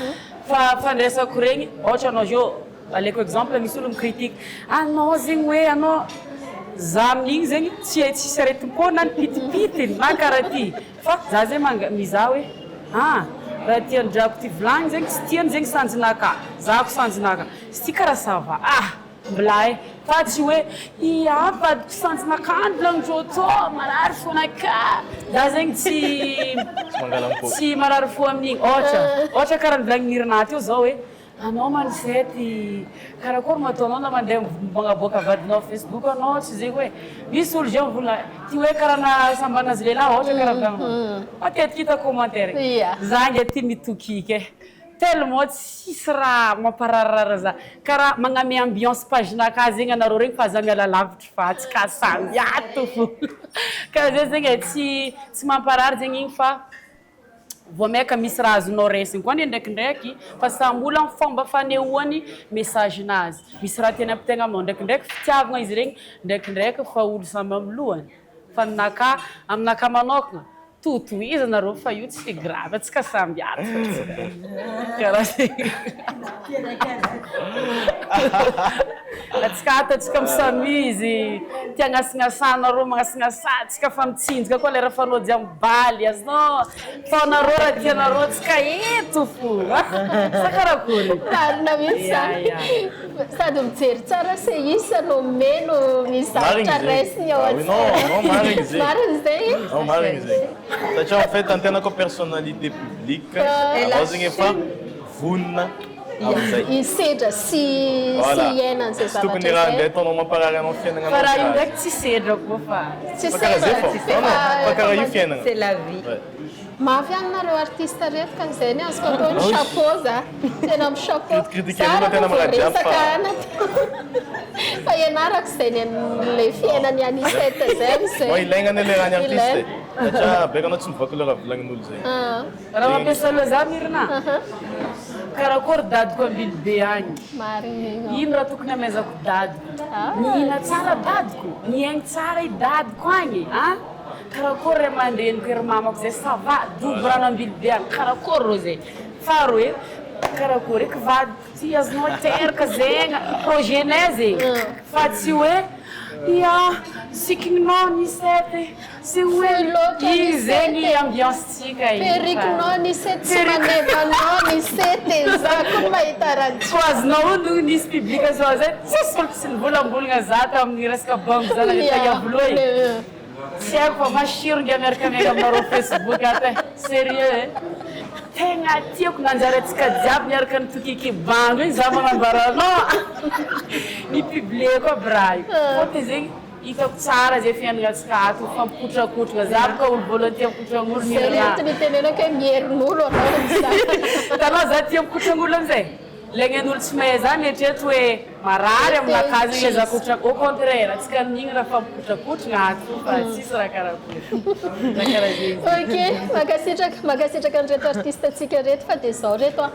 fa fandraisako regny ôhatra anao zao Alaiko exemple misy olo mi-critique anao zegny hoe anao za amin'igny zegny tsy hay tsisy aretim-po na ny pitipitiny na karaha ty fa za zegny manga mizaha hoe ah raha tian'i drako ty volagny zegny tsy tiany zegny sanjinaka zahako sanjinaka izy ty karaha ça va ah mblay fa tsy hoe ia vadiko sanjinaka any volagnin-dreo tô marary fonaka za zegny tsy Tsy mangalam-po. tsy marary fo amin'igny ôhatra ôhatra karaha nivolagnin'i Nirina teo zao hoe Anao Manisety, karakory no ataonao na mandeha magnaboaka vadinao facebook anao tsy zegny hoe misy olo zay mivolagna ty hoe karaha na sambanazy lehilahy ohatra karaha volagninao matetiky hitako commentaire za nge ty mitokiky e tellement tsisy raha mampararirary za karaha magname ambiance page nakahy zegny anareo regny fa za miala lavitry fa tsy ka samby ato fo karaha zay zegny e tsy tsy mamparary zegny igny fa Vao maika misy raha azonao raisiny koa anie ndraikindraiky fa samy olona amin'ny fomba fanehoany message-nazy. Misy raha tiany ampitaigna aminao ndraikindraiky fitiavagna izy regny, ndraikindraiky fa olo samy amin'ny lohany. Fa ninakà, aminakà manokagna, tohitohizanareo fa io tsy grave, antsika samby ato fa tsy karaha zegny. Antsika ato antsika mi-s'amuse, tia agnasignasànareo magnasignasà, antsika fa mitsinjaka koa lera fanao jiaby mibaly, azonao ataonareo raha tianareo antsika eto fo sa karakory? Marina mihitsy zany. Sady mijery tsara CIS no omeno misy zavatra raisiny ao an-tsaina. Non, non, marigny zegny. Marina zay? Non, marigny zegny. Satria en fait antegna koa personnalité publique, anao zegny efa vonona amin'izay. Hisedra sy sy hiaina an'izay Tsy tokony zavatra raha izay. andeha ataonao mamparary anao fiainana Fa raha io anao ndraiky tsy sedra koa fa. Tsy Fa karaha zay sedra, fô. Non, non, fa karaha io fiainana. C'est la vie. Ouais. Mafy ihany nareo artiste reto ka izay ny azoko atao ny chapeau za. Tena mi chapeau. Critiquer Za aloha raha tena vao manajiaby resaka fa- ana fa ianarako izay ny an'ilay fiainan'i Anicette izay amin'izay. Bon, ilaigna anie le raha ny artiste e. Ilaina. Satria beka anao tsy mivoaka le raha volagnin'olo zay. Raha mampiasa loha za Mirna, karakory dadiko Ambilobe agny? Marigny igny. Ino raha tokony amaizako dadiko? Mihina tsara dadiko? Miaigny tsara i dadiko agny an? Karakory ray aman-dreniko ery mamako zay ça va? Dobo rano Ambilobe agny, karakory rô zay? Faharoe, karakory eky vadiko ty azonao teraka zegny, projet-nay zegny fa tsy hoe ia sikininao Nicette. Tsy hoe Fohy loatra ny iny zegny sety. ambiance-tsika iny fa. Perruque-nao ny sety tsy maneva anao ny sety e, za koa no mahita raha Ko azonao ono nisy publication zay tsisy olo tsy nivolambolagna za tamin'ny resaka bango za nandeha Ia, Iavoloha e. Tsy haiko fa masiro ngia miaraka miainga aminareo Facebook ato e. Sérieux e. Tegna tiako nanjary antsika jiaby niaraka nitokiky bango igny za magnambara anao. Ni-publier-ko aby raha io. Fôtony zegny hitako tsara zay fiainagnantsika ato mifampikotrakotragna. Za boka olo voalohany tia mikotragn'olo Zay le antony itenenako hoe miherin'olo anao amin'izany. Hitanao za tia mikotragn'olo amizay. Ilay nen'olo tsy mahay zany mieritreritra hoe marary aminakahy zegny ilay za kotra, au contraire antsika amin'igny raha fampikotrakotragna ato fa tsisy raha karakory, raha karaha zegny. Ok, mankasitraka, mankasitraka an'ireto artiste antsika ireto fa dia izao reto a,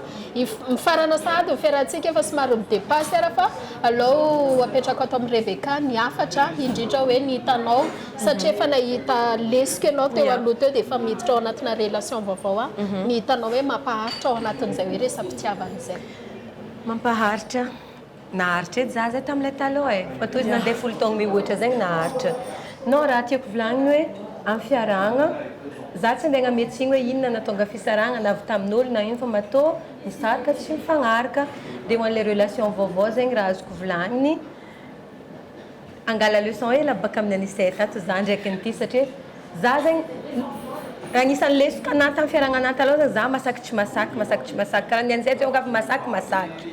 mifarana sahady ny fiarahantsika efa somary mi-depasse ara fa aleo apetrako ato amin'i Rebecca ny hafatra indrindra hoe ny hitanao satria efa nahita lesoka ianao teo aloha teo dia efa miditra ao anatina relation vaovao a, ny hitanao hoe mampaharitra ao anatin'izay hoe resa-pitiavana izay. Mampaharitra, naharitra edy za zay tamin'ilay taloha e, fa toa izy nandeha folo taogno mihoatra zegny naharitra. Non raha tiako volagniny hoe amin'ny fiarahagna, za tsy andeha hagname tsiny hoe inona nahatonga fisarahagna na avy tamin'olo na ino fa matoa nisaraka tsy mifagnaraka, dia ho an'ilay relation vaovao zegny raha azoko volagniny, Angala leçon ela baka amin'ny Anicet tato za ndraiky nity satria za zegny agnisan'ny lesoka anah tamin'ny fiarahagna anah taloha zany za masaky tsy masaky masaky tsy masaky karaha ny Anicet zao angamba masaky masaky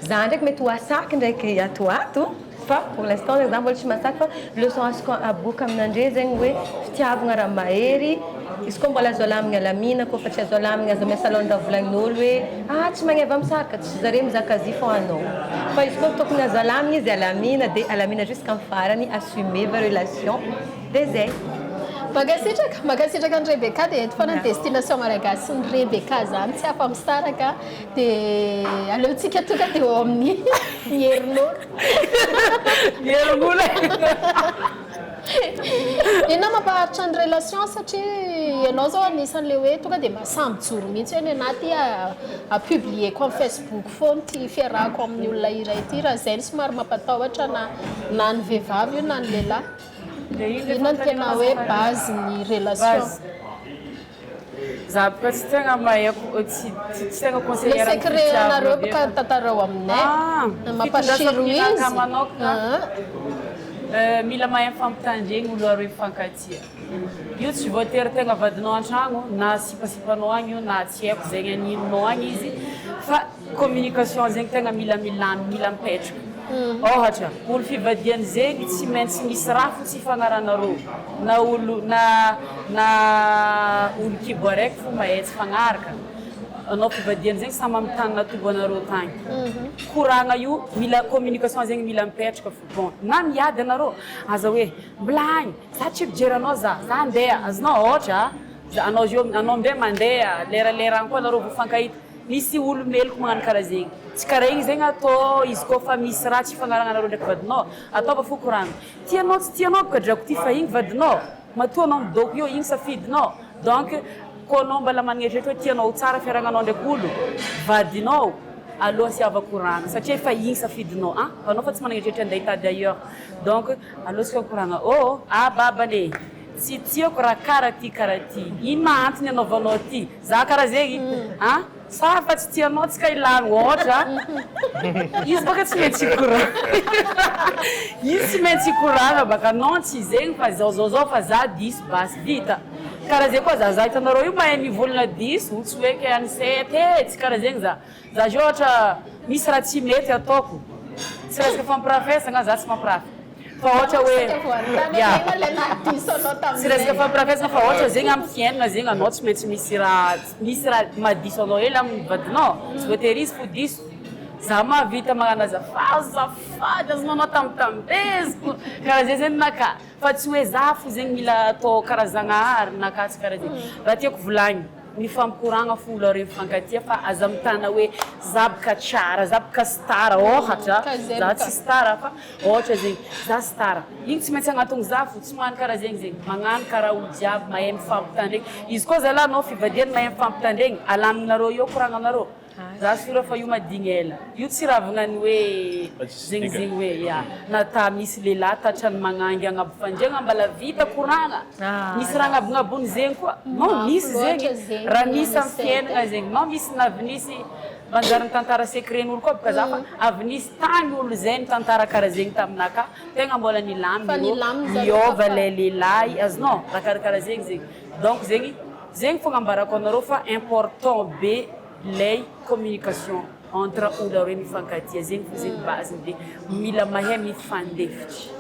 za ndraiky mety ho asaky ndraiky ato ato fa pour l'instant zegny za mbola tsy masaky fa leçon azoko aboaka aminandre zegny hoe fitiavagna raha mahery izy koa mbola azo alamigna alamina kôfa tsy azo alamigna aza miasa loha ny raha volagnin'olo hoe ah tsy magneva misaraka tsy zare mizaka azy fô anao fa izy koa tokony azo alamigna izy alamina de alamina jusqu'à farany assumer va relation de zay. Mankasitraka, mankasitraka an'i Rebecca dia eto foana ny destination malagasy sy ny Rebecca zany tsy afa-misaraka dia aleontsika tonga dia eo amin'ny ny herin'olo. Ny herin'olo e. Inona mampaharitra ny relation satria ianao zao anisan'le hoe tonga dia mahasahy mijoro mihitsy hoe nenah ty a publier-ko amin'ny Facebook foana ity fiarahako amin'ny olona iray ity raha izay no somary mampatahotra na na ny vehivavy io na ny lehilahy. Inona no tena hoe base ny relation? Za boka tsy tegna mahaiko tsy tsy tegna Le conseillère amin'ny secret fitiavana anareo be boka fa tantarao aminay ah mampashiro fitondrasako ninaka izy manokana mila mahay mifampitandregny olo aroe mifankatia io tsy voatery tegna vadinao antragno na sipasipanao agny io na tsy haiko zegny aninonao agny izy fa Communication zegny tegna mila milamigny, mila mipetraka. Ôhatra, olo fivadiany zegny tsy maintsy misy raha fo tsy ifagnarahanareo, na olo na na olo kibo araiky fo mahay tsy fagnaraka, anao fivadiany zegny samy amy tany natombo anareo tagny. Koragna io mila communication zegny mila mipetraka fo, bon na miady anareo aza hoe mbola agny, za tsy mijery anao za, za andeha, azonao ôhatra, za anao zio anao amindray mandeha, leralera agny koa anareo vao mifankahita. Misy olo meloko magnano karaha zegny. Tsy karaha igny zegny atao izy koa fa misy raha tsy ifagnaragnanareo ndraiky vadinao, ataova fo koragna. Tianao tsy tianao boka drako ty fa igny vadinao, matoa anao midôko eo igny safidinao, donc koa anao mbala managna eritreritra hoe tianao ho tsara fiaragnanao ndraiky olo, vadinao, aleo asiava koragna satria efa igny safidinao an, anao fa tsy managna eritreritra andeha hitady ailleurs, donc aleo tsika koragna ô ah babany e, tsy tiako raha kara ty kara ty, ino ma antony anaovanao ty, Za kara zegny an! Sa fa tsy tianao tsika hilagno ôhatra izy baka tsy maintsy hikoragna izy tsy maintsy hikoragna baka non tsy zegny fa zao zao zao fa za diso basy vita kara zegny koa za za hitanareo io mahay mivolagna diso tsy hoe ke anisety e tsy kara zegny za za zao ôhatra misy raha tsy mety ataoko tsy resaka fampirafesagna za tsy mampirafy Fa ohatra hoe ya tsy resaka fampirafesana fa ohatra zegny amin'ny fiainana zegny anao tsy maintsy misy raha misy raha mahadiso anao hely amin'ny vadinao, tsy voatery izy fo diso, za mahavita magnano azafady azafady azonao anao tambitamibeziko karaha zay zegny naka fa tsy hoe za fo zegny mila atao karaha zagnahary naka tsy karaha zegny, raha tiako volagniny mifampikoragna fo olo aroe mifankatia fa aza mitana hoe za boka tsara za boka star ôhatra za tsy star fa Ôhatra zegny, za star, igny tsy maintsy agnatogno za fo, tsy magnano karaha zegny zegny, magnano karaha olo jiaby mahay mifampitandregny, izy koa zalahy anao fivadiany mahay mifampitandregny, alamignareo eo koragnanareo, za sura fa io madigny ela, io tsy ravagna ny hoe zegny zegny hoe ya, na ta misy lehilahy tatrany magnangy agnabo fandriagna mbala vita koragna, misy raha agnabognabony zegny koa, non misy zegny, raha misy amy fiaignana zegny, non misy navinisy. Manjary nitantara secret-n'olo koa boka za fa avy nisy tany olo zay nitantara karaha zegny taminaka, tegna mbola Fa nilamigny irô, nilamigny zareo niôva tafara. lay lehilahy, azonao? Raha karakaraha zegny zegny. Donc zegny, zegny fogna ambarako anareo fa important be lay communication entre olo aroe mifankatia, zegny fo zegny base-ny de mila mahay mifandefitry.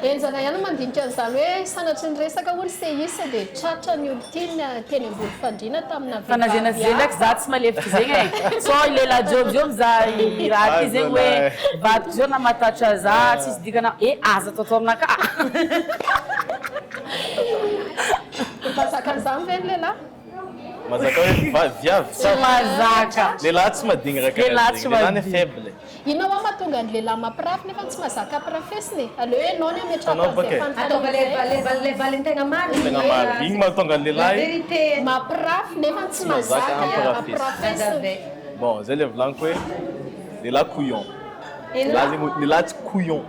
Henjana ihany mandinika an'izany hoe sanatria ny resaka hono CIS dia tratra ny olon-tiany teny ambony fandriana tamina Fa na zay na vehivavy zay ndraiky hafa. za tsy malefitry zegny e. Sao i lehilahy jiaby zao mizaha i raha ty zegny hoe vadiko zao namatatra za tsisy dikany e aza ataotao aminakahy. Mahazaka an'izany ve ny lehilahy? Mahazaka hoe viavy Tsy mahazaka. Lehilahy tsy madigny raha karaha Lehilahy zegny. tsy Lehilahy ne madigny. faible. Inona hoa mahatonga ny lehilahy mampirafy nefa tsy mahazaka ampirafesina e? Aleo ianao ny ametrahako Hitanao an'izay baka e. fanontaniana Ataova izay. le le valiny tegna marina. Tegna marina. Igny mahatonga ny La lehilahy vérité. Mampirafy nefa tsy tsy mahazaka mahazaka ampirafesina. ampirafesina. Azavae. Bon, zay le volaniko hoe lehilahy couillon. Lehilahy zegny lehilahy tsy couillon.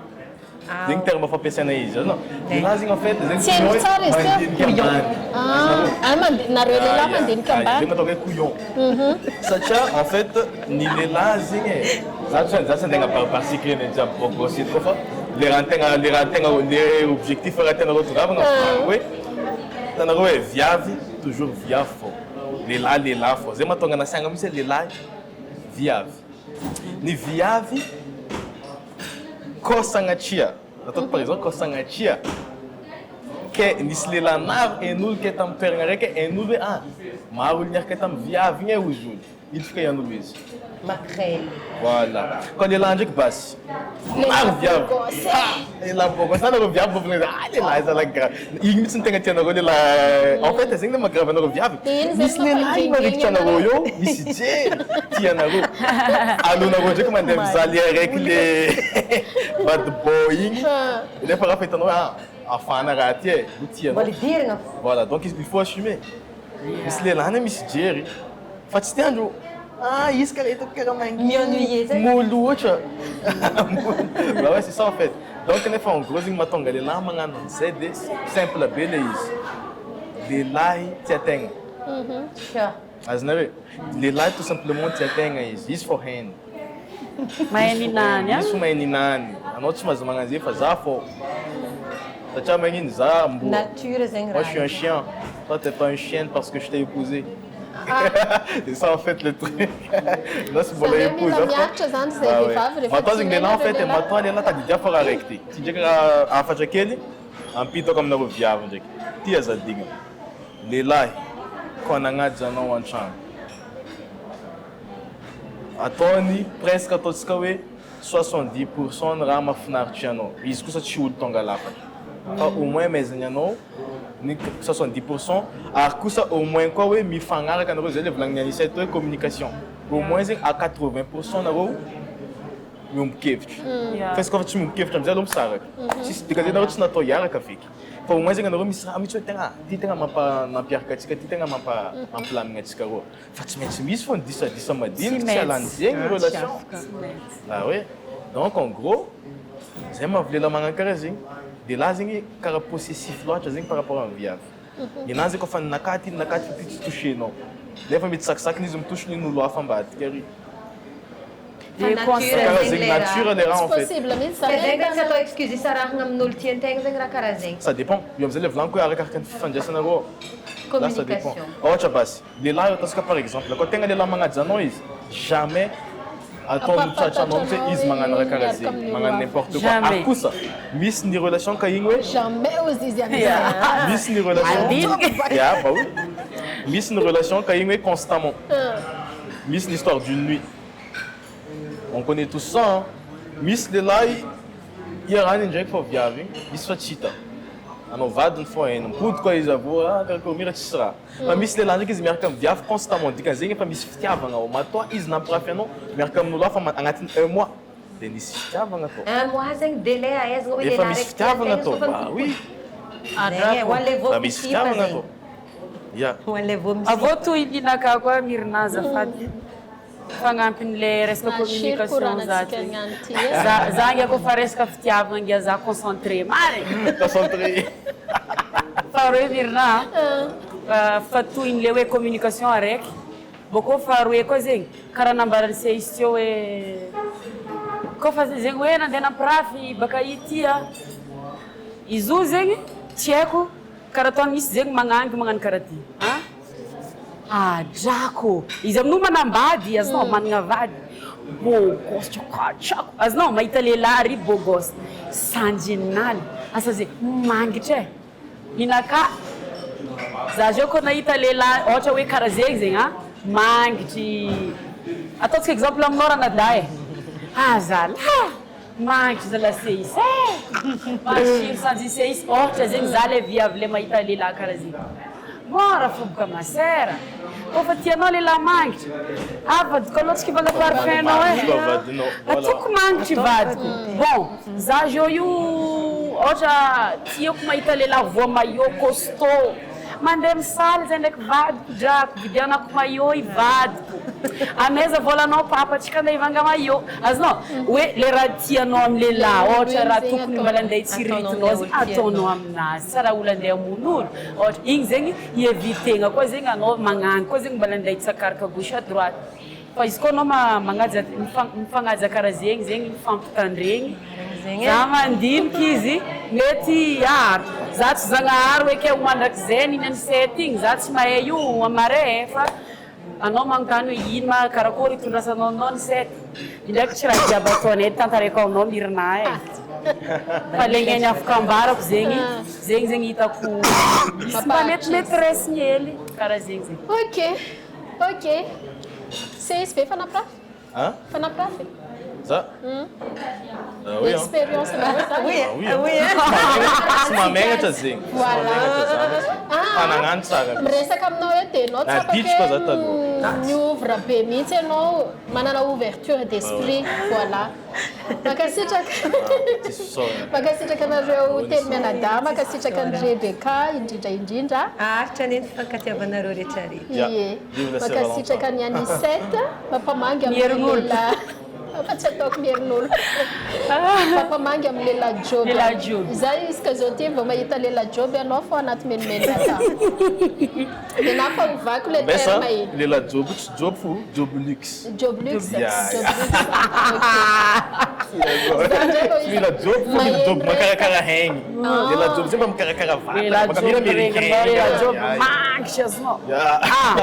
Zegny terme fampiasaina izy, azonao? Lehilahy zegny en fait zegny Tsy hainiko couillon tsara izy teo. mandinika ambany. Ah, ah, nareo lehilahy mandinika ambany. Zegny atao hoe couillon. Satria en fait ny lehilahy zegny e, za tsy za tsy andeha agnabaribary secret-ny jiaby bôgôsy eto koa fa le raha tegna le raha tegna le objectif raha tianareo tongavana hoe hitanareo hoe viavy toujours viavy fô, lehilahy lehilahy fô. Zay mahatonga nasiagna mihitsy hoe lehilahy viavy. Ny viavy kô sagnatria, ataoko par exemple kô sagnatria ke nisy lehilahy maro hain'olo ke tamin'ny toerana araiky hain'olo hoe ah maro olo niaraka tamin'ny viavy igny e hozy olo, ino fikahian'olo izy? Makrely. Voilà. Koa lehilahy ndraiky basy maro viavy. Ah, lehilahy bôgôsy. Na nareo viavy bôka ah lehilahy zalahy grave. Igny mihitsy no tegna tianareo lehilahy. En fait zegny le maha-grave anareo viavy. Dia iny zay Misy lehilahy marikitra anareo eo, misy jery tianareo. Aleonareo ndraiky mandeha mizaha le araiky le bad boy igny. Nefa raha fa hitanao hoe ah afana raha ty e, io tianao. Mbola idirana fo. Voilà, donc il faut assumer. Misy lehilahy ne misy jery fa tsy tiandreo. Ah, izy karaha hitako karaha manginy. Mi-ennuyer zay. Molo ohatra. Bah ouais, c'est ça en fait. Donc nefa en gros zegny mahatonga lehilahy magnano an'izay de simple be le izy. Lehilahy tia tegna. Sure. Azonareo? Lehilahy tout simplement tia tegna izy. Izy fô hainy. Mahay ninany a. Izy fô mahay ninany. Anao tsy mahazo magnano zay fa za fô. Satria magnino za amboa. Nature zegny Moi je suis raha. un chien. Toi t'es pas une chienne parce que je t'ai épousé. C'est ça en fait le truc. Là c'est mbola Zany hoe épouse mila fa. miaritra zany zay Ah ouais. vehivavy rehefa Matoa zegny lehilahy en fait, tianareo lehilahy. matoa lehilahy tadidia fa raha raiky ty. Ty ndraiky raha hafatra kely ampitako aminareo viavy ndraiky. Ty azadigna. Lehilahy koa nagnaja anao an-tragno. Ataony presque ataontsika hoe 70% ny raha mahafinaritra anao. Izy kosa tsy olo tonga lafatra. Fa au moins mahaizany anao ny 70% ary kosa au moins koa hoe mifagnaraka anareo zay le volagniny Anissa hoe communication. Au moins zegny à 80% nareo miombon-kevitra. Fa izy koa fa tsy miombon-kevitra amizay aloha misaraka. Tsisy dikan'izay nareo tsy natao hiaraka feky. Fa au moins zegny anareo misy raha mihitsy hoe tegna ty tegna mampa nampiaraka antsika, ty tegna mampa mampilamigna antsika roa. Fa tsy maintsy misy fô ny disadisa madiniky tsy alan'zegny relation. Ah ouais. Donc en gros, zay mahavy lehilahy magnano karaha zegny. Lehilahy zegny karaha possessif loatra zegny par rapport amin'ny viavy. Ninazy zegny koa fa ninakahy ty ninakahy ty fa ty tsy touchenao. Nefa mety sakisakiny izy mitouche nin'olo hafa ambadika ary. Fa De nature conseil. Karaha zegny zegny le raha. nature le raha Tsy en fait. possible mihitsy Fa zany zegny tsy ahitana atao excuse isarahana amin'olo tian-tegna zegny raha karaha zegny. Ça dépend. Io amizay le volaniko hoe arakaraka ny fifandraisanareo. Là ça dépend. Communication. Ohatra basy, lehilahy ataontsika par exemple, koa tegna lehilahy magnaja anao izy, jamais atao mitratranao mihitsy hoe izy magnano raha karaha zegny, magnano n'importe quoi. Jamais. Ary kosa misy ny relation ka igny hoe jamais ozy izy amizay. misy ny relation Mandiniky. Ya, bah oui. Misy ny relation ka igny hoe constamment. Misy l'histoire d'une nuit. On connaît tous ça. Hein. Misy lehilahy iarahany ndraiky fa viavy igny, izy fa tsy hita. Anao vadiny fô hainy, mipody koa izy avy eo, ah karakory mira tsisy raha. Fa misy lehilahy ndraiky izy miaraka amin'ny viavy constamment, dikan'izegny efa misy fitiavagna ao. Matoa izy nampirafy anao miaraka amin'olo hafa agnatin'ny un mois, de nisy fitiavagna tao. Un mois zegny délai ahaizana hoe Efa lehilahy misy raiky fitiavagna tian-tegna tao. izy koa fa Bah oui. Zegny e, ho an'le vao Fa misy misipa fitiavagna zegny. tao. Ya. Ho an'le vao misipa. Avô toy ninaka koa Mirina azafady. Fagnampin'le resaka Matsiro communication koranantsika za ty. niany ty e. Za ngia koa fa resaka fitiavagna ngia za concentré marigny. Concentré. Faharoe Mirina, fa tohin'le hoe communication araiky. Bôkô faharoe koa zegny, karaha nambaran'i Seisy teo hoe kôfa zegny hoe nandeha nampirafy baka ity a, izy io zegny tsy haiko karaha ataony misy zegny magnangy magnano karaha ty a, adrako, izy amin'io manambady azonao, managna vady, beau gosse tsako, azonao, mahita lehilahy ary beau gosse, sanjin'aly, asa zegny mangitra e. Ninakà, za zao koa nahita lehilahy ôhatra hoe karaha zegny zegny an, mangitry, ataontsika exemple aminao ranadahy e, ah zalah mangitry zalah seisy e, matsiro sanjy seisy, ôhatra zegny za le viavy le mahita lehilahy karaha zegny, mora foboka masera, kôfa tianao lehilahy mangitry, avadiko alôha tsy kivanga parfum-nao e, ataoko mangitry vadiko, bon. Za zao io ohatra tiako mahita lehilahy voa maillot costaud mandeha misaly zay ndraiky vadiko drako vidianako maillot i vadiko amaiza volanao papa tsika andeha hivanga maillot azonao hoe le raha tianao amy lehilahy ohatra raha tokony mbola andeha hitsiriritinao zegny ataonao aminazy tsy raha olo andeha hamono olo ohatra igny zegny hi-eviter-gna koa zegny anao magnano koa zegny mbola andeha hitsakaraka gauche à droite. Fa izy koa anao magnaja mifagnaja karaha zegny zegny mifampitandregny za mandiniky izy mety ah za tsy zagnahary hoe ke ho mandrakizay niny anicet igny za tsy mahay io amare e fa anao magnontany hoe ino ma karakory itondrasanao anao anicet indraiky tsy raha jiaby ataonay tantaraiko aminao Mirna e fa le gneny afaka ambarako zegny zegny zegny hitako misy mba metimety raisiny hely karaha zegny zegny. Ok. Ok. Seisy ve fanampirafy? Hein? Fanampirafy? Za? Ah oui, hein. Expérience nareo zany? Ah oui, hein. Tsy mamegnatra zegny. Tsy Voilà. mamegnatra za. Ah. Fa nagnano tsara. Miresaka aminao eo dia ianao tsapako Naditry koa za hoe taloha. mi-ouvre be mihitsy ianao, manana ouverture d'esprit. Voilà. Mankasitraka. Tsisy fisaorana. Mankasitraka anareo telo mianadahy, mankasitraka an'i Rebecca indrindra indrindra. Haharitra anie ny fifankatiavanareo rehetra rehetra. Ya, Ie. vive la Saint Mankasitraka Valentin. an'i Anicette, mampamangy amin'ny Miherin'olo. lehilahy. Fa tsy ataoko miherin'olo. Mampamangy amin'ny lehilahy joby. Lehilahy joby. Izaho isaka zao ty vao mahita lehilahy joby ianao fô anaty menomenona za. Dia na fa ovako le Mbesa, terme e. lehilahy joby tsy joby fo, joby luxe. Job luxe. Yeah, Job yeah. luxe. Ok. Za ndray vao Tsy mila job fo mila job maheno makarakara haigny. Lehilahy job zay mba mikarakara vatana, Lehilahy baka mila job regny américain. anao, lehilahy job Yeah, yeah. mangitry azonao. Yeah. Ah,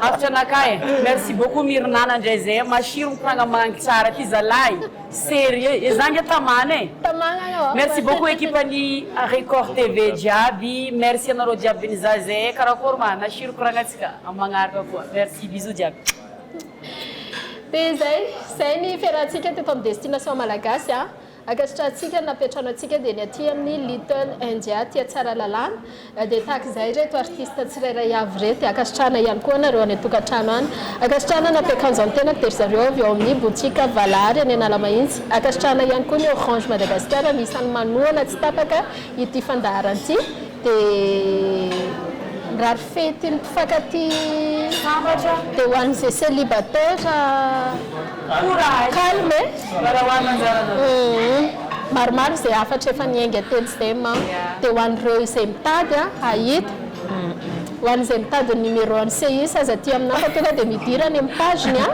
afatra anakahy e. Merci beaucoup Mirna nandray zay. Masiro mikoragna mangy tsara ty zalahy. Sérieux, e za nge tamana e. Tamagna anao. Merci beaucoup équipe ny Record TV jiaby. Merci anareo jiaby nizaha zay. Karakory ma nasiro koragnantsika amin'ny magnaraka koa. Merci, bisous jiaby. Dia izay, izay ny fiarahantsika teto amin'ny Destination Malagasy a. Ankasitrahantsika ny nampiantrano antsika dia ny aty amin'ny Little India aty Tsaralalàna. Dia tahaka izay ireto artiste tsirairay avy ireto. Dia ankasitrahana ihany koa anareo any an-tokantrano any. Ankasitrahana nampiakanjo ny tenako dia ry zareo avy ao amin'ny boutique Valahary any Analamahitsy. Ankasitrahana ihany koa ny Orange Madagascar anisan'ny manohana tsy tapaka ity fandaharana ity. Dia mirary fety ny mpifankatia Sambatra. Dia ho an'izay célibataire Courage. calme e. Mba ho an'ny anjaranareo. Maromaro izay hafatra efa niainga teny izay manko. Dia ho an'ireo izay mitady hahita. Ho an'izay mitady ny numéro an'i CIS aza aty aminahy fa tonga dia midira any amin'ny page-ny a.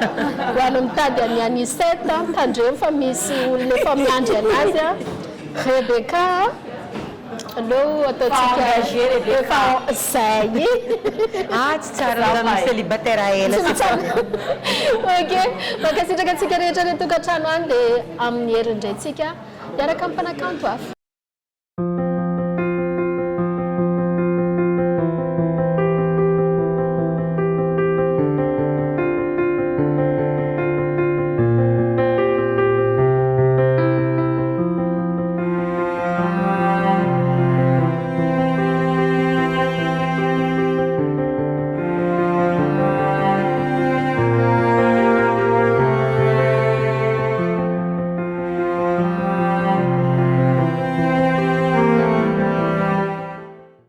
Ho an'ny mitady an'i Anicette, tandremo fa misy olona efa miandry anazy a. Rebecca a. Aleo ataontsika engagé Rebecca. Efa zay. Ah, tsy tsara raha misy célibataire ela. Tsy tsara. Ok. Mankasitraka antsika rehetra any an-tokantrano any dia amin'ny heriny indray tsika hiaraka amin'ny mpanakanto hafa.